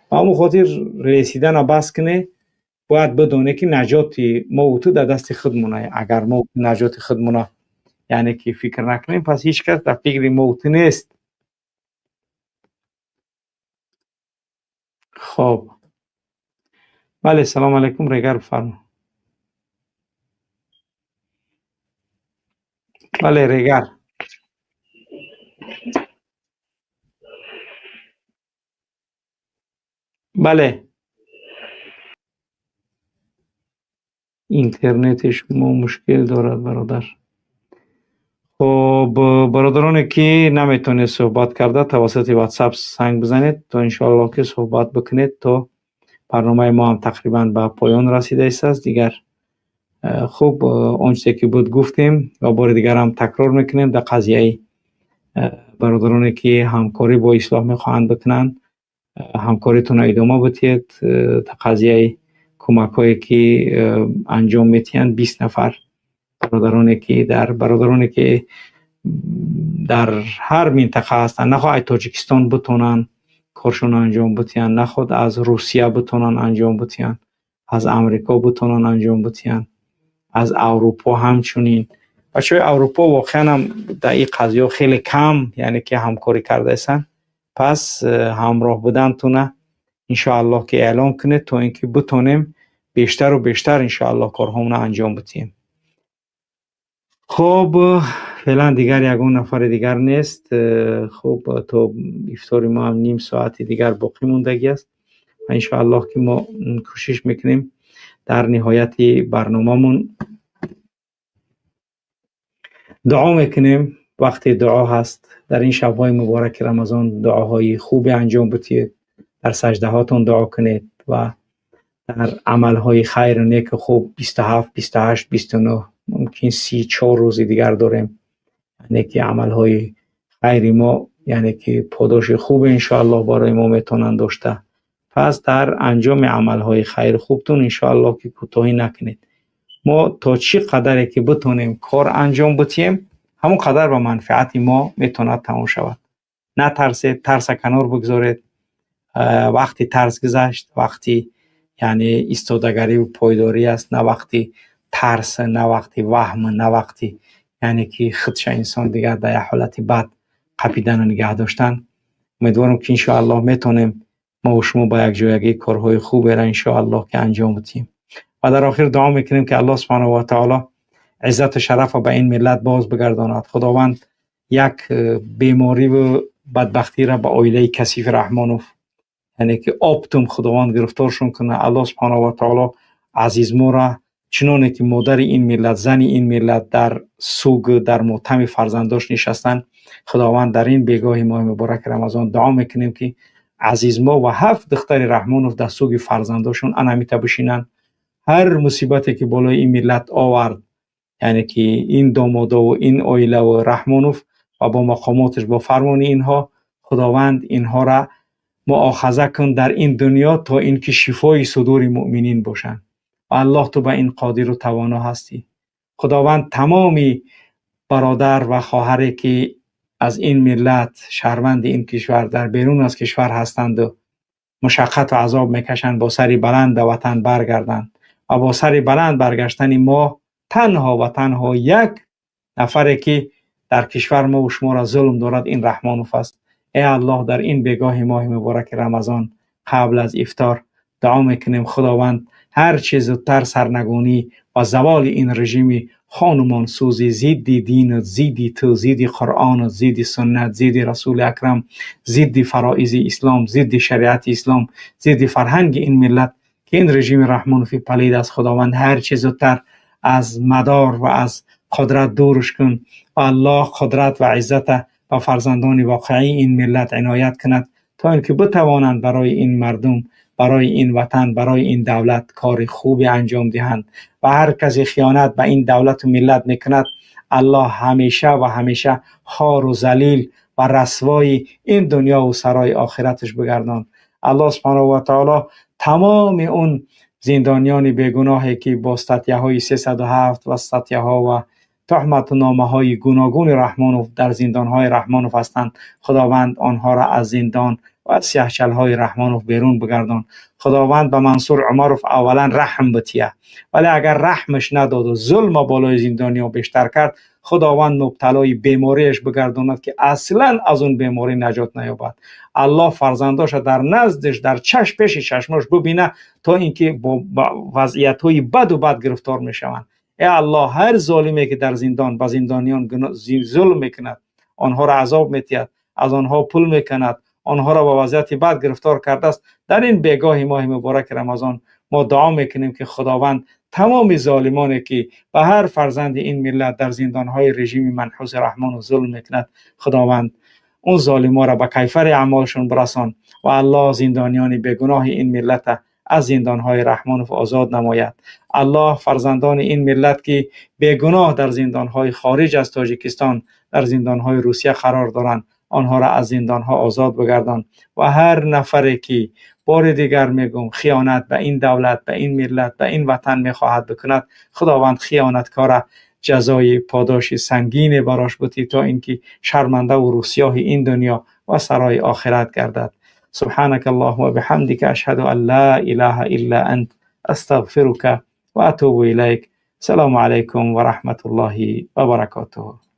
Ба ҳамон хотир лесидана бас кунед, бояд бидонед ки наҷоти мо ва ту дар дасти худмонай. Агар мо наҷоти худмона яъне ки фикр накунем, пас ҳеҷ кас дар фикри мо ва ту нест. Хоб. Бале, салом алейкум, регар бифармо. Бале, регар. Бале. Интернети шумо мушкил дорад, бародар. Хоб, бародароне ки наметавонед суҳбат карда, тавассути WhatsApp санг бизанед, то иншоаллоҳ ки суҳбат бикунед, то барномаи мо ҳам тақрибан ба поён расидааст. Дигар хуб, он чизе ки буд гуфтем ва бори дигар ҳам такрор мекунем дар қазияи бародароне ки ҳамкорӣ бо ислоҳ мехоҳанд бикунанд, ҳамкоритонро идома бидиҳед. Дар қазияи кӯмакҳое ки анҷом медиҳанд, 20 нафар бародароне ки дар ҳар минтақа ҳастанд, нахоҳ аз Тоҷикистон битонанд коршонро анҷом бидиҳанд, нахоҳ аз Русия битонанд анҷом бидиҳанд, аз Амрико битонанд анҷом бидиҳанд, аз Аврупо ҳамчунин. Бачаҳои Аврупо воқеан ҳам дар ин қазияҳо хеле кам, яъне ки ҳамкорӣ кардаистанд. Пас ҳамроҳ будантона иншоаллоҳ ки эълон кунед, то инки битонем бештару бештар иншоаллоҳ корҳоамонро анҷом бидиҳем. Хоб, феълан дигар ягон нафари дигар нест. Хуб, то ифтори мо ҳам ним соати дигар боқӣ мондагӣ аст ва иншоаллоҳ ки мо кӯшиш мекунем дар ниҳояти барномамон дуо мекунем. Вақти дуо ҳаст. Дар ин шабҳои мубораки Рамазон дуоҳои хубе анҷом бидиҳед, дар саҷдаҳотон дуо кунед ва дар амалҳои хайру неку хуб 27, 28, 29, мумкин 34 рӯзи дигар дорем, яъне ки амалҳои хайри мо, яъне ки подоши хубе иншоаллоҳ барои мо метавонанд дошта. Пас дар анҷоми амалҳои хайри хубтон иншоаллоҳ ки кӯтоҳӣ накунед. Мо то чӣ қадаре ки битонем кор анҷом битиҳем, ҳамон қадар ба манфиати мо метавонад тамом шавад. Натарсед, тарса канор бигзоред. Вақти тарс гузашт, вақти яъне истодагариву пойдорӣ аст, на вақти тарс, на вақти ваҳм, на вақти яъне ки худша инсон дигар дар як ҳолати бад қапидану нигаҳ доштан. Умедворам, ки иншоаллоҳ метавонем мо шумо ба якҷоягӣ корҳои хуберо иншоаллоҳ ки анҷом бидиҳем. Ва дар охир дуо мекунем, ки Аллоҳ субҳанаҳу ва таоло иззату шарафро ба ин миллат боз бигардонад. Худованд як бемориву бадбахтиро ба оилаи касифи Раҳмонов, яъне ки оптом Худованд гирифторшон кунад. Аллоҳ субҳанаҳу ва таоло азизмора, чуноне ки модари ин миллат, зани ин миллат дар суг, дар мотами фарзандош нишастанд, Худованд дар ин бегоҳи моҳи мубораки Рамазон дуо мекунем, ки Азизмо ва ҳафт духтари Раҳмонов дар суги фарзандошон анамита бишинанд. Ҳар мусибате ки болои ин миллат овард, яъне ки ин домодову ин оилаву Раҳмонов ва бо мақомоташ, бо фармони инҳо, Худованд инҳоро муохаза кун дар ин дунё, то ин ки шифои судури муъминин бошанд. Ва Аллоҳ, ту ба ин қодиру тавоно ҳастӣ. Худованд тамоми бародар ва хоҳаре ки аз ин миллат, шаҳрванди ин кишвар, дар берун аз кишвар ҳастанду мушаққату азоб мекашанд, бо сари баланд ба ватан баргарданд. Ва бо сари баланд баргаштани мо танҳо ва танҳо як нафаре ки дар кишвар мову шуморо зулм дорад, ин Раҳмонов аст. Э Аллоҳ, дар ин бегоҳи моҳи мубораки Рамазон, қабл аз ифтор, дуо мекунем, Худованд ҳар чӣ зудтар сарнагунӣ ва заволи ин режими хонумонсӯзи зидди дину, зидди ту, зидди Қуръону, зидди суннат, зидди Расули Акрам, зидди фароизи ислом, зидди шариати ислом, зидди фарҳанги ин миллат, ки ин режими Раҳмонови палид аст, Худованд ҳар чӣ зудтар аз мадор ва аз қудрат дурш кун. Ва Аллоҳ қудрат ва иззата ба фарзандони воқеии ин миллат иноят кунад, то ин ки битавонанд барои ин мардум, барои ин ватан, барои ин давлат кори хубе анҷом диҳанд. Ва ҳар касе хиёнат ба ин давлату миллат мекунад, Аллоҳ ҳамеша ва ҳамеша хору залил ва расвои ин дунёву сарои охираташ бигардон. Аллоҳ субҳанаҳу ва таоло тамоми он зиндониёни бегуноҳе ки бо статьяҳои 307 ва статьяҳо ва туҳмату номаҳои гуногуни Раҳмонов дар зиндонҳои Раҳмонов ҳастанд, Худованд онҳоро аз зиндон ва сиёҳчалҳои Раҳмонов берун бигардон. Худованд ба Мансур Умаров аввалан раҳм бития, вале агар раҳмаш надоду зулма болои зиндониё бештар кард, Худованд мубталои бемориаш бигардонад, ки аслан аз он беморӣ наҷот наёбад. Аллоҳ фарзандоша дар наздиш, дар чашм, пеши чашмош бубина, то ин ки бо вазъиятҳои баду бад гирифтор мешаванд. Э Аллоҳ, ҳар золиме ки дар зиндон ба зиндониён зулм мекунад, онҳоро азоб метиҳад, аз онҳо пул мекунад, онҳоро ба вазъияти бад гирифтор кардааст, дар ин бегоҳи моҳи мубораки Рамазон мо дуо мекунем, ки Худованд тамоми золимоне ки ба ҳар фарзанди ин миллат дар зиндонҳои режими манҳуси Раҳмону зулм мекунад, Худованд он золиморо ба кайфари аъмолшон бирасон. Ва Аллоҳ зиндониёни бегуноҳи ин миллата аз зиндонҳои Раҳмонов озод намояд. Аллоҳ фарзандони ин миллат ки бегуноҳ дар зиндонҳои хориҷ аз Тоҷикистон, дар зиндонҳои Русия қарор доранд, онҳоро аз зиндонҳо озод бигардон. Ва ҳар нафаре ки, бори дигар мегӯм, хиёнат ба ин давлат, ба ин миллат, ба ин ватан мехоҳад бикунад, Худованд хиёнаткора ҷазои подоши сангине барош бутӣ, то ин ки шармандаву рӯсиёҳи ин дунё ва сарои охират гардад. سبحانك اللهم وبحمدك، أشهد أن لا إله إلا أنت، أستغفرك وأتوب إليك. السلام عليكم ورحمة الله وبركاته.